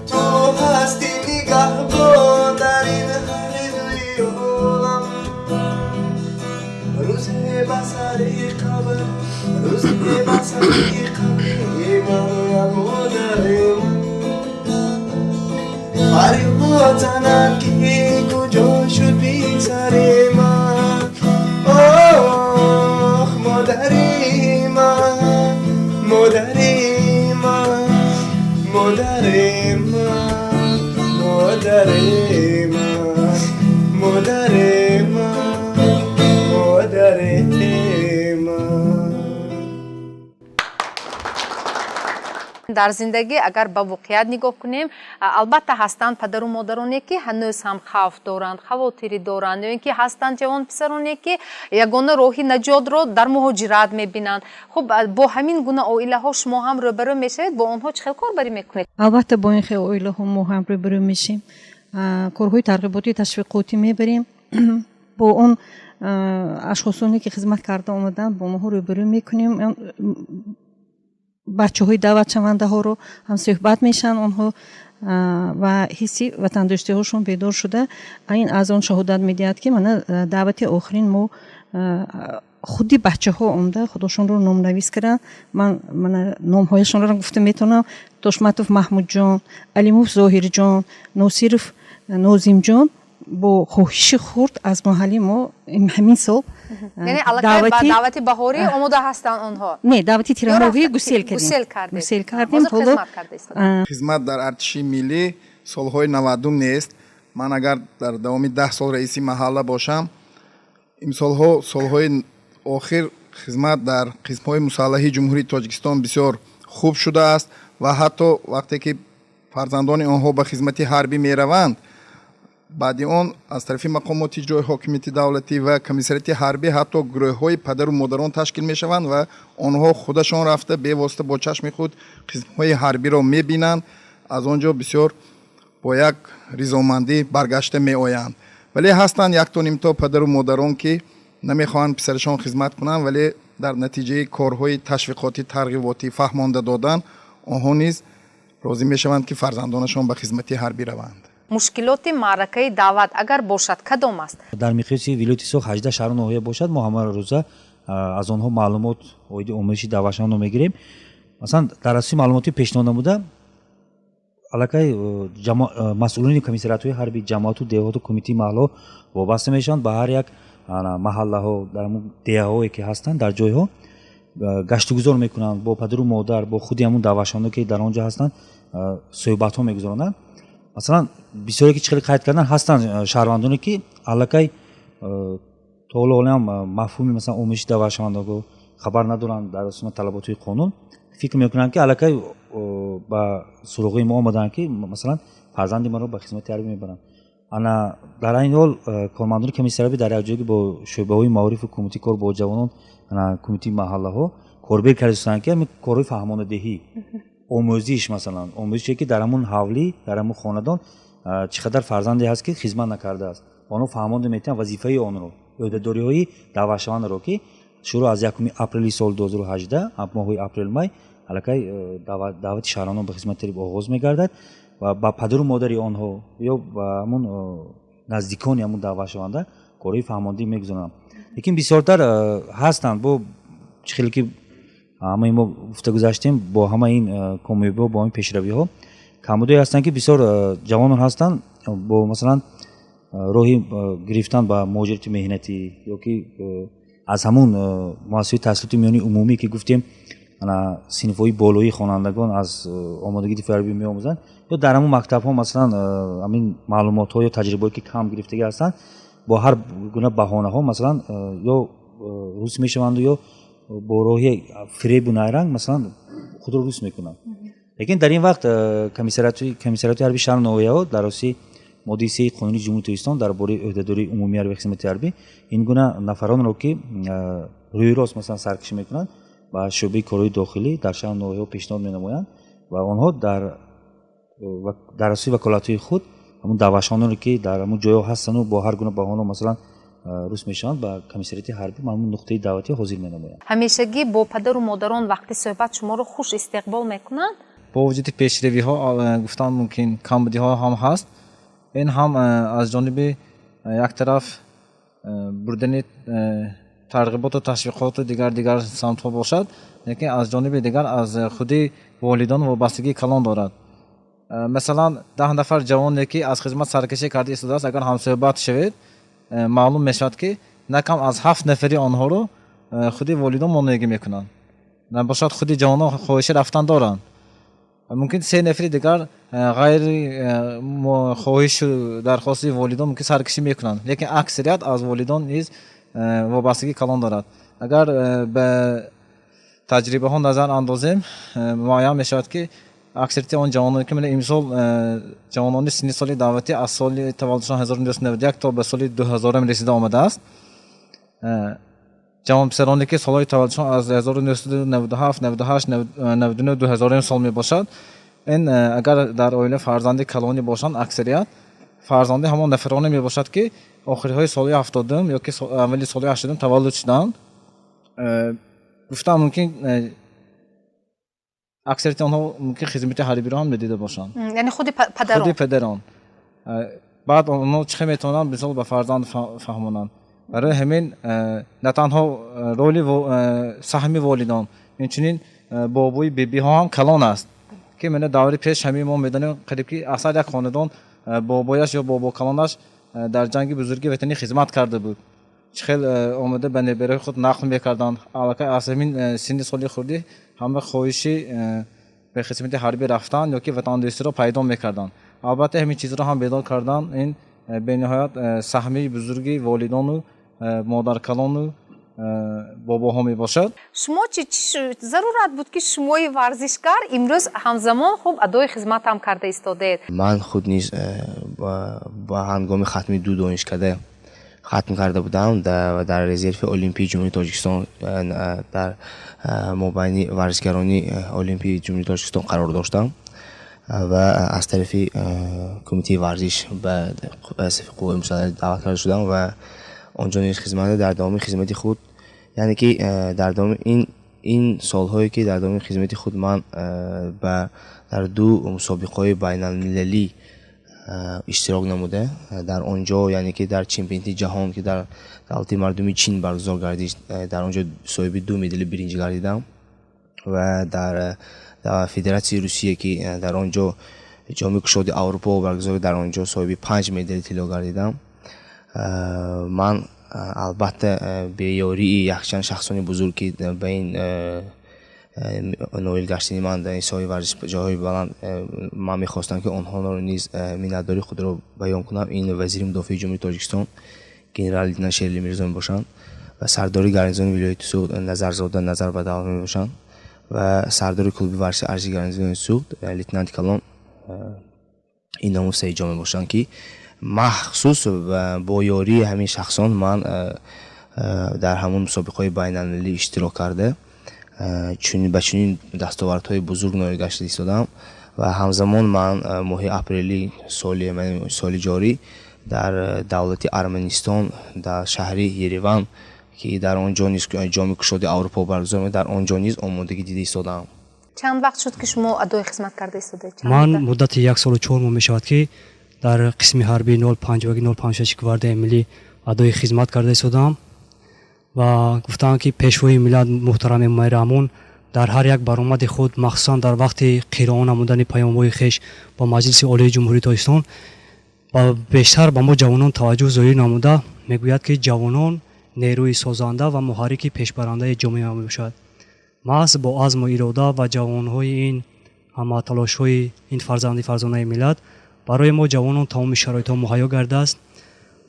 Ту ҳар ватанат ки куҷо шуд писари ман? Оҳ, модари ман, модари ман, модари ман, модари ман, модари ман, модари ман.
Дар зиндагӣ агар ба воқеият нигоҳ кунем, албатта ҳастанд падару модароне, ки ҳанӯз ҳам хавф доранд, хавотирӣ доранд, ё ин ки ҳастанд ҷавонписароне, ки ягона роҳи наҷотро дар муҳоҷират мебинанд. Хуб, бо ҳамин гуна оилаҳо шумо ҳам рӯбарӯ мешавед, бо онҳо чӣ хел корбарӣ мекунед?
Албатта, бо ин хел оилаҳо мо ҳам рӯбарӯ мешем, корҳои тарғиботӣ, ташвиқотӣ мебарем. Бо он ашхосоне, ки хизмат карда омаданд, бо онҳо рӯбарӯ мекунем. Бачаҳои даъватшавандаҳоро ҳам суҳбат мешаванд онҳо ва ҳисси ватандӯстиҳошон бедор шуда, ин аз он шаҳодат медиҳад, ки мана даъвати охирин мо худи бачаҳо омда худошонро номнавис карданд. Ман мана номҳояшонро гуфта метавонам: Тошматов Маҳмудҷон, Алимов Зоҳирҷон, Носиров Нозимҷон бо хоҳиши хурд аз маҳалли мо ҳамин сол.
Яъне аллакай ба даъвати баҳорӣ омода ҳастанд онҳо?
Не, даъвати тирамоҳӣ гусел кардем, гусел кардем.
Ҳоло
хизмат дар артиши миллӣ солҳои 90-ум нест. Ман агар дар давоми 10 сол раиси маҳалла бошам, имсолҳо, солҳои охир хизмат дар қисмҳои мусаллаҳи Ҷумҳурии Тоҷикистон бисёр хуб шудааст ва ҳатто вақте ки фарзандони онҳо ба хизмати ҳарбӣ мераванд, баъди он аз тарафи мақомоти иҷрои ҳокимияти давлатӣ ва комиссариати ҳарбӣ ҳатто гурӯҳҳои падару модарон ташкил мешаванд ва онҳо худашон рафта бевосита бо чашми худ қисмҳои ҳарбиро мебинанд. Аз он ҷо бисёр бо як ризомандӣ баргашта меоянд. Вале ҳастанд якто нимто падару модарон, ки намехоҳанд писарашон хизмат кунанд, вале дар натиҷаи корҳои ташвиқотӣ, тарғиботӣ, фаҳмонда додан онҳо низ розӣ мешаванд, ки фарзандонашон ба хизмати ҳарбӣ раванд.
Мушкилоти маъракаи даъват агар бошад, кадом аст?
Дар миқёси вилояти Суғд 18 шаҳру ноҳия бошад, мо ҳама рӯза аз онҳо маълумот оиди омӯзиши даъватшавандро мегирем. Масалан, дар асоси маълумоти пешниҳод намуда аллакай масъулони комиссариатҳои ҳарбӣ, ҷамоату деҳоту кумитаи маҳаллаҳо вобаста мешаванд. Ба ҳар як маҳаллаҳо, дар ҳамун деҳаҳое ки ҳастанд, дар ҷойҳо гаштугузор мекунанд, бо падару модар, бо худи ҳамун даъватшавандо, ки дар он ҷо ҳастанд, суҳбатҳо мегузаронанд. Масалан, бисёре ки чӣ хеле қайд кардан, ҳастанд шаҳрвандоне, ки аллакай то ҳоло ҳам мафҳуми, масалан, омӯзиши даъватшавандагон хабар надоранд. Дар асоси талаботҳои қонун фикр мекунанд, ки аллакай ба суроғи мо омаданд, ки масалан фарзанди маро ба хизмати ҳарбӣ мебаранд. Ана дар айни ҳол кормандони комиссарият дар якҷоягӣ бо шӯъбаҳои маорифу кумитаи кор бо ҷавонон, кумитаи маҳаллаҳо корбир карда истоданд, ки ҳамин корҳои фаҳмонадиҳӣ, омӯзиш, масалан омӯзише, ки дар ҳамун ҳавлӣ, дар ҳамун хонадон чӣ қадар фарзанде ҳаст, ки хизмат накардааст, онҳо фаҳмонда метавонанд вазифаи онро, ӯҳдадориҳои даъватшавандаро, ки шурӯъ аз 1 апрели соли 2018, моҳҳои апрел-май, аллакай даъвати шаҳрвандон ба хизмати ҳарбӣ оғоз мегардад ва ба падару модари онҳо ё ба ҳамун наздикони ҳамун даъватшаванда корҳои фаҳмондӣ мегузаронанд. Лекин бисёртар ҳастанд, бо чӣ хеле ки ҳамаи мо гуфта гузаштем, бо ҳамаи ин комёбиҳо, бо ҳамин пешравиҳо камбудое ҳастанд, ки бисёр ҷавонон ҳастанд, бо масалан роҳи гирифтан ба муҳоҷирати меҳнатӣ ё ки аз ҳамун муассисаи таҳсилоти миёнаи умумӣ, ки гуфтем, синфҳои болоии хонандагон аз омодагии дифои ҳарбӣ меомӯзанд, ё дар ҳамун мактабҳо, масалан, ҳамин маълумотҳо ё таҷрибаҳое, ки кам гирифтагӣ ҳастанд, бо ҳар гуна баҳонаҳо, масалан, ё рус мешаванду ё бо роҳи фиребу найранг, масалан, худро рус мекунанд. Лекин дар ин вақт комиссариати ҳарби шаҳру ноҳияҳо дар асоси моддаи 3 қонуни Ҷумҳурии Тоҷикистон дар бораи ӯҳдадории умумии ҳарби хизмати ҳарбӣ ин гуна нафаронро, ки рӯи рост, масалан, саркашӣ мекунанд, ба шӯъбаи корҳои дохилӣ дар шаҳру ноҳияҳо пешниҳод менамоянд ва онҳо дар асоси ваколатҳои худ ҳамун даъватшавандоне, ки дар ҳамун ҷойҳо ҳастанду бо ҳар гуна баҳона, масалан, рус мешаванд, ба комиссариати ҳарбӣ ҳамун нуқтаи даъватӣ ҳозир менамоянд.
Ҳамешагӣ бо падару модарон вақти суҳбат шуморо хуш истиқбол мекунанд?
Бо вуҷуди пешравиҳо, гуфтан мумкин, камбудиҳо ҳам ҳаст. Ин ҳам аз ҷониби як тараф бурдани тарғиботу ташвиқоту дигар самтҳо бошад, лекин аз ҷониби дигар аз худи волидон вобастагии калон дорад. Масалан, 10 нафар ҷавоне, ки аз хизмат саркашӣ карда истодааст, агар ҳамсӯҳбат шавед, маълум мешавад, ки на кам аз ҳафт нафари онҳоро худи волидон монеагӣ мекунанд. Набошад, худи ҷавонон хоҳиши рафтан доранд. Мумкин се нафари дигар ғайри хоҳишу дархости волидон мумкин саркашӣ мекунанд, лекин аксарият аз волидон низ вобастагии калон дорад. Агар ба таҷрибаҳо назар андозем, муайян мешавад, ки аксарияти он ҷавононе, ки имсол ҷавонони синни соли даъватӣ аз соли таваллудшон 1991 то ба соли 2000 расида омадааст, ҷавонписароне, ки солҳои таваллудшон аз 1997, 98, 99, 2000 сол мебошад, ин агар дар оила фарзанди калонӣ бошанд, аксарият фарзанди ҳамон нафароне мебошад, ки охириҳои соли 70-ум ё ки аввали соли 80-ум таваллуд шуданд. Гуфтам, мумкин аксарияти онҳо мумкин хизмати ҳарбиро ҳам надида бошанд.
Яъне худи падарон.
Худи падарон. Баъд онҳо чӣ хел метавонанд, мисол, ба фарзанд фаҳмонанд? Барои ҳамин на танҳо роли саҳми волидон, инчунин бобои бибиҳо ҳам калон аст, ки мана даври пеш ҳамин мо медонем, қариб ки аз ҳар як хонадон бобояш ё бобокалонаш дар ҷанги бузурги ватанӣ хизмат карда буд. Чӣ хел омада ба небераи худ нақл мекарданд. Аллакай аз ҳамин синни соли хурдӣ ҳама хоҳиши ба хизмати ҳарбӣ рафтан ё ки ватандӯстиро пайдо мекарданд. Албатта, ҳамин чизро ҳам бедор кардан ин бениҳоят саҳми бузурги волидону модаркалону бобоҳо мебошад.
Шумо чӣ зарурат буд, ки шумои варзишгар имрӯз ҳамзамон хуб адои хизмат ҳам карда истодаед?
Ман худ низ ба ҳангоми хатми ду донишкада хатм карда будам ва дар резерви Олимпии Ҷумҳурии Тоҷикистон, дар мобайни варзишгарони Олимпии Ҷумҳурии Тоҷикистон қарор доштам ва аз тарафи кумитаи варзиш ба сафи қувваи мусаллаҳ даъват карда шудам ва онҷо низ хизмат дар давоми хизмати худ, яъне ки дар давоми ин солҳое, ки дар давоми хизмати худ ман ба дар ду мусобиқаҳои байналмилалӣ иштирок намуда, дар он ҷо, яъне ки дар чемпионати ҷаҳон, ки дар давлати мардуми Чин баргузор гардид, дар он ҷо соҳиби ду медали биринҷ гардидам ва дар Федератсияи Русия, ки дар он ҷо ҷоми кушоди Аврупо баргузор, дар он ҷо соҳиби панҷ медали тилло гардидам. Ман албатта бе ёрии якчанд шахсони бузург, ки ба ин ноил гаштани ман дар ин соҳаи варзиш ҷойҳои баланд, ман мехостам, ки онҳоро низ миннатдории худро баён кунам. Ин вазири мудофиаи Ҷумҳурии Тоҷикистон генерал лейтенант Шерали Мирзо мебошанд ва сардори гарнизони вилояти Суғд Назарзода Назар Бадалов мебошанд ва сардори клуби варзиши арзиши гарнизони Суғд лейтенанти калон Иномов Саидҷон мебошанд, ки махсус бо ёрии ҳамин шахсон ман дар ҳамон мусобиқаҳои байналмилалӣ иштирок карда, ба чунин дастовардҳои бузург ноил гашта истодам. Ва ҳамзамон ман моҳи апрели соли ҷорӣ дар давлати Арманистон, дар шаҳри Ереван, ки дар он ҷо низ ҷоми кушоди Аврупо баргузор, дар он ҷо низ омодагӣ дида истодаам.
Чанд вақт шуд, ки шумо адои хизмат карда истодаед?
Ман муддати як солу 4 моҳ мешавад, ки дар қисми ҳарбии 051 056 гвардияи миллӣ адои хизмат карда истодаам. Ва гуфтаанд, ки пешвои миллат муҳтарам Эмомалӣ Раҳмон дар ҳар як баромади худ, махсусан дар вақти қироа намудани паёмҳои хеш ба Маҷлиси Олии Ҷумҳурии Тоҷикистон, бештар ба мо ҷавонон таваҷҷӯҳ зоҳир намуда мегӯяд, ки ҷавонон нерӯи созанда ва муҳаррики пешбарандаи ҷомеа мебошад. Маҳз бо азму ирода ва ҷавонҳои ин ҳама талошҳои ин фарзанди фарзонаи миллат барои мо ҷавонон тамоми шароитҳо муҳайё гардааст.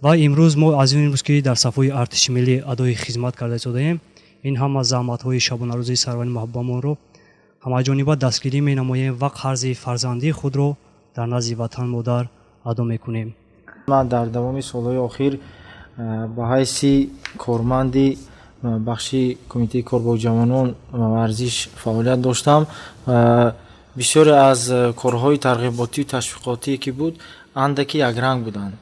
Ва имрӯз мо аз ин имрӯз, ки дар сафҳои артиши миллӣ адои хизмат карда истодаем, ин ҳама заҳматҳои шабонарӯзии сарвари маҳбубамонро ҳамаҷониба дастгирӣ менамоем ва қарзи фарзандии худро дар назди ватан модар адо мекунем.
Ман дар давоми солҳои охир ба ҳайси корманди бахши кумитаи кор бо ҷавонон ва варзиш фаъолият доштам. Бисёре аз корҳои тарғиботию ташвиқотие, ки буд, андаке якранг буданд.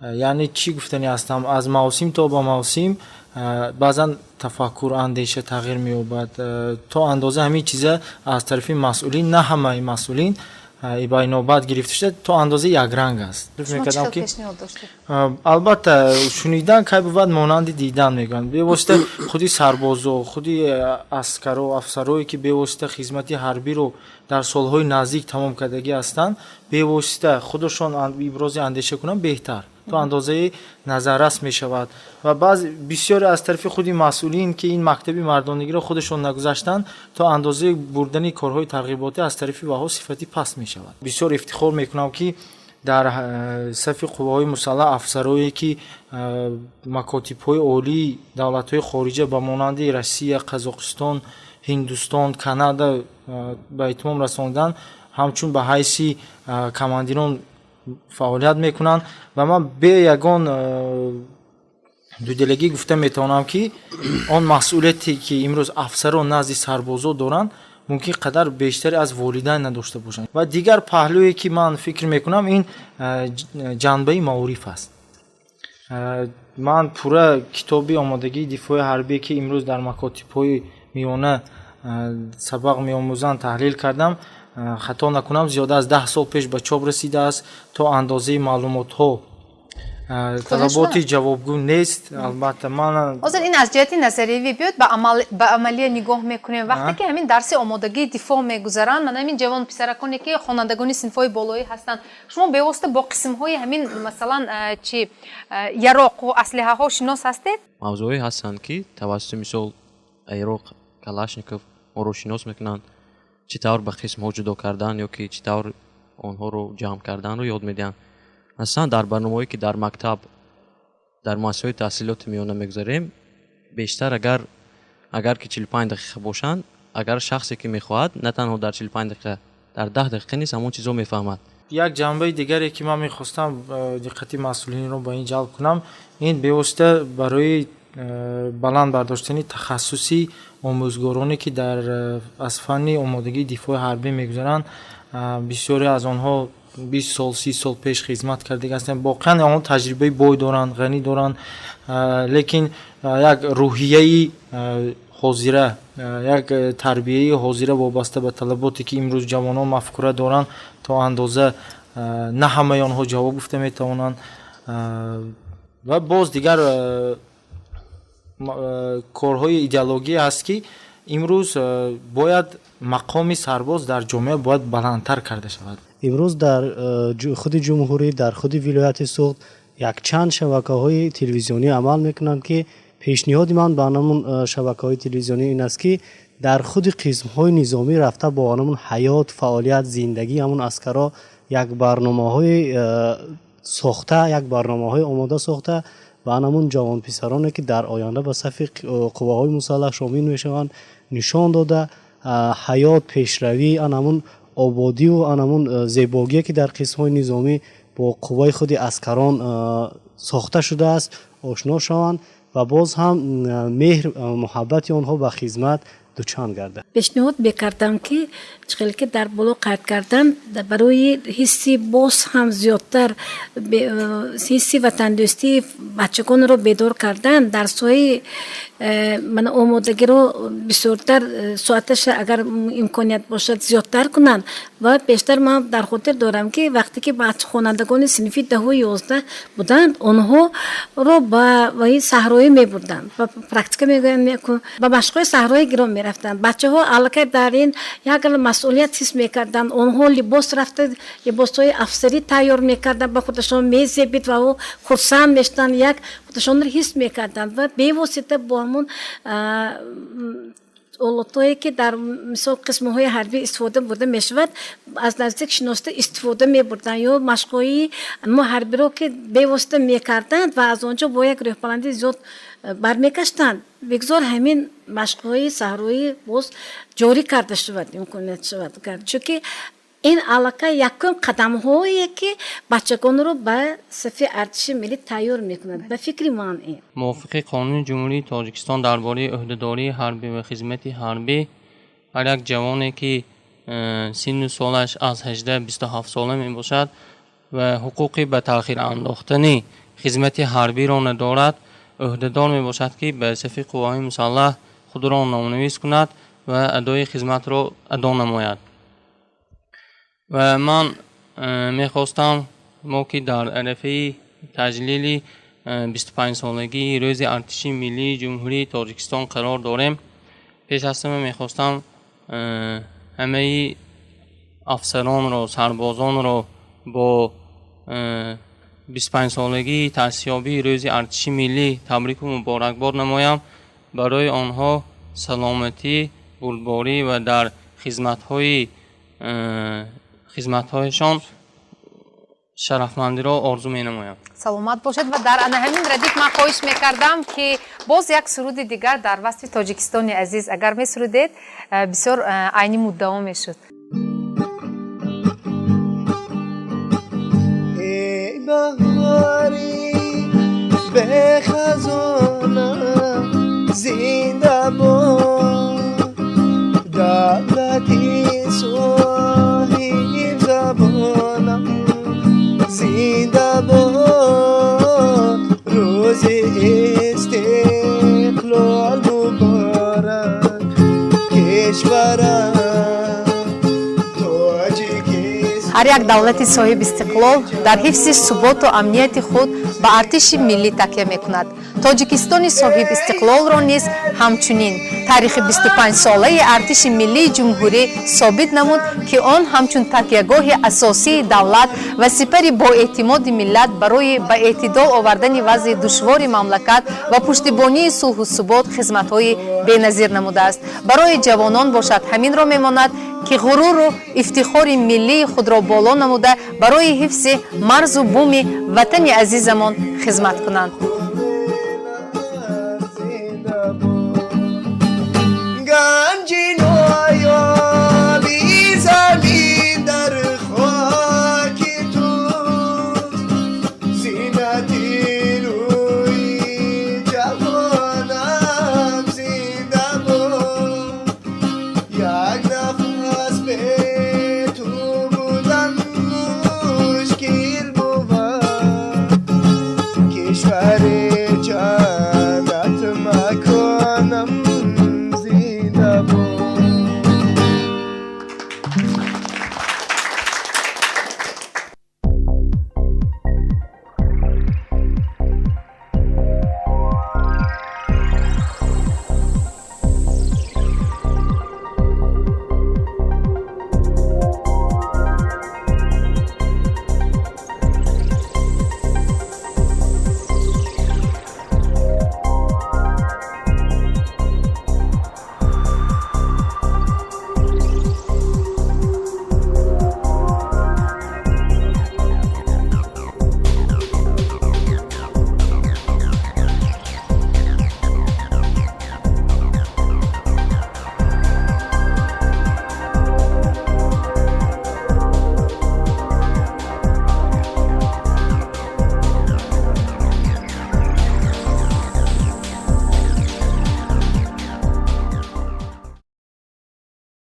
Яъне чӣ гуфтанӣ ҳастам? Аз мавсим то ба мавсим баъзан тафаккур, андеша тағйир меёбад. То андоза ҳамин чиза аз тарафи масъулин, на ҳамаи масъулин. Байнобат гирифта шуда то андозаи якранг аст.
Шумо чӣ хел пешниҳод доштед?
Албатта, шунидан кай бувад монанди дидан мегӯянд. Бевосита худи сарбозо, худи аскаро, афсарое ки бевосита хизмати ҳарбиро дар солҳои наздик тамом кардагӣ ҳастанд, бевосита худашон ибрози андеша кунанд беҳтар, то андозаи назаррас мешавад. Ва баъз бисёре аз тарафи худи масъулин, ки ин мактаби мардонагиро худашон нагузаштанд, то андозаи бурдани корҳои тарғиботӣ аз тарафи ваҳо сифати паст мешавад. Бисёр ифтихор мекунам, ки дар сафи қувваҳои мусаллаҳ афсарое ки макотибҳои олии давлатҳои хориҷа ба монанди Россия, Қазоқистон, Ҳиндустон, Канада ба итмом расонданд, ҳамчун ба ҳайси командирон фаъолият мекунанд. Ва ман бе ягон дуделагӣ гуфта метавонам, ки он масъулияте ки имрӯз афсарон назди сарбозо доранд, мумкин қадар бештаре аз волидайн надошта бошанд. Ва дигар паҳлӯе ки ман фикр мекунам, ин ҷанбаи маориф аст. Ман пурра китоби омодагии дифои ҳарбие, ки имрӯз дар макотибҳои миёна сабақ меомӯзанд, таҳлил кардам. Хато накунам, зиёда аз 10 сол пеш ба чоп расидааст. То андозаи маълумотҳо талаботи ҷавобгӯ нест. Албатта, ман
Ҳозир ин аз ҷиҳати назариявӣ биёд, ба амалия нигоҳ мекунем. Вақте ки ҳамин дарси омодагии дифоъ мегузаранд, мана ҳамин ҷавон писараконе ки хонандагони синфҳои болоӣ ҳастанд, шумо бевосита бо қисмҳои ҳамин, масалан, чи яроқу аслиҳаҳо шинос ҳастед?
Мавзӯъҳое ҳастанд, ки тавассути мисол яроқ Калашников моро шинос мекунанд, чӣ тавр ба қисмҳо ҷудо кардан ё ки чӣ тавр онҳоро ҷамъ карданро ёд медиҳанд. Масалан, дар барномаҳое ки дар мактаб, дар муассисаҳои таҳсилоти миёна мегузарем, бештар агар ки 45 дақиқа бошанд, агар шахсе ки мехоҳад, на танҳо дар 45 дақиқа, дар 10 дақиқа низ ҳамон чизро мефаҳмад.
Як ҷанбаи дигаре ки ман мехостам диққати масъулинро ба ин ҷалб кунам, ин бевосита барои баланд бардоштани тахассуси омӯзгороне ки дар аз фанни омодагии дифои ҳарбӣ мегузаранд. Бисёре аз онҳо 20 сол, 30 сол пеш хизмат кардагӣ ҳастанд. Воқеан онҳо таҷрибаи бой доранд, ғанӣ доранд, лекин як рӯҳияи ҳозира, як тарбияи ҳозира вобаста ба талаботе ки имрӯз ҷавонон мафкура доранд, то андоза на ҳамаи онҳо ҷавоб гуфта метавонанд. Ва боз дигар корҳои идеологӣ ҳаст, ки имрӯз бояд мақоми сарбоз дар ҷомеа бояд баландтар карда шавад.
Имрӯз дар худи ҷумҳурӣ, дар худи вилояти Суғд якчанд шабакаҳои телевизионӣ амал мекунанд, ки пешниҳоди ман ба анамун шабакаҳои телевизионӣ ин аст, ки дар худи қисмҳои низомӣ рафта бо анамун ҳаёт, фаъолият, зиндагии ҳамун аскаро як барномаҳои сохта, як барномаҳои омода сохта ба анамун ҷавонписароне, ки дар оянда ба сафи қувваҳои мусаллаҳ шомил мешаванд, нишон дода, ҳаёт, пешравӣ, анамун ободиву анамун зебогие, ки дар қисмҳои низомӣ бо қувваи худи аскарон сохта шудааст, ошно шаванд ва боз ҳам меҳр, муҳаббати онҳо ба хизмат дучанд гардад.
Пешниҳод мекардам, ки чӣ хеле ки дар боло қайд кардам, барои ҳисси боз ҳам зиёдтар ҳисси ватандӯстии бачагонро бедор кардан, дарсҳои мана омодагиро бисёртар соаташа, агар имконият бошад, зиёдтар кунанд. Ва бештар ман дар хотир дорам, ки вақте ки хонандагони синфи 10-у 11 буданд, онҳоро ба ваи саҳроӣ мебурданд, ба практика мегӯянд, ба машқҳои саҳроӣ гирон мерафтанд. Бачаҳо аллакай дар ин як масъулият ҳис мекарданд. Онҳо либос рафта либосҳои афсарӣ тайёр мекарданд, ба худашон мезебид ва ӯ хурсанд мешуданд, як худашонро ҳис мекарданд ва бевосита бо ҳамун олотҳое, ки дар мисол қисмҳои ҳарбӣ истифода бурда мешавад, аз наздик шиноста истифода мебурданд ё машқҳои мо ҳарбиро ки бевосита мекарданд ва аз он ҷо бо як рӯҳбаландии зиёд бармекаштанд. Бигзор ҳамин машқҳои саҳроӣ боз ҷорӣ карда шавад, имконият шавад, чунки ин аллакай якум қадамҳое, ки бачагонро ба сафи артиши миллӣ тайёр мекунад, ба фикри ман ин.
Мувофиқи Қонуни Ҷумҳурии Тоҷикистон дар бораи ӯҳдадории ҳарбӣ ва хизмати ҳарбӣ, ҳар як ҷавоне, ки синну солаш аз 18-27 сола мебошад ва ҳуқуқи ба таъхир андохтани хизмати ҳарбиро надорад, ӯҳдадор мебошад, ки ба сафи қувваҳои мусаллаҳ худро номнавис кунад ва адои хизматро адо намояд. Ва ман мехостам, мо ки дар арафаи таҷлили 25-солагии Рӯзи Артиши Миллии Ҷумҳурии Тоҷикистон қарор дорем, пеш аз ҳама мехостам ҳамаи афсаронро, сарбозонро бо 25-солагии таъсисёбии Рӯзи Артиши Миллӣ табрику муборакбод намоям. Барои онҳо саломатӣ, бурдборӣ ва дар хизматҳояшон шарафмандиро орзу менамоям.
Саломат бошед. Ва дар ана ҳамин радиф ман хоҳиш мекардам, ки боз як суруди дигар дар васфи Тоҷикистони азиз агар месурудед, бисёр айни муддао мешуд.
Эй баҳори бехазонам, зинда бод давлати соҳибзабонам, зинда бод рӯзи истиқлол муборак, кишварам.
Ҳар як давлати соҳиби истиқлол дар ҳифзи суботу амнияти худ ба артиши миллӣ такя мекунад. Тоҷикистони соҳиби истиқлолро низ ҳамчунин. Таърихи 25-солаи артиши миллии ҷумҳурӣ собит намуд, ки он ҳамчун такягоҳи асосии давлат ва сипари боэътимоди миллат барои ба эътидол овардани вазъи душвори мамлакат ва пуштибонии сулҳу субот хизматҳои беназир намудааст. Барои ҷавонон бошад, ҳаминро мемонад, ки ғуруру ифтихори миллии худро боло намуда, барои ҳифзи марзу буми ватани азизамон хизмат кунанд.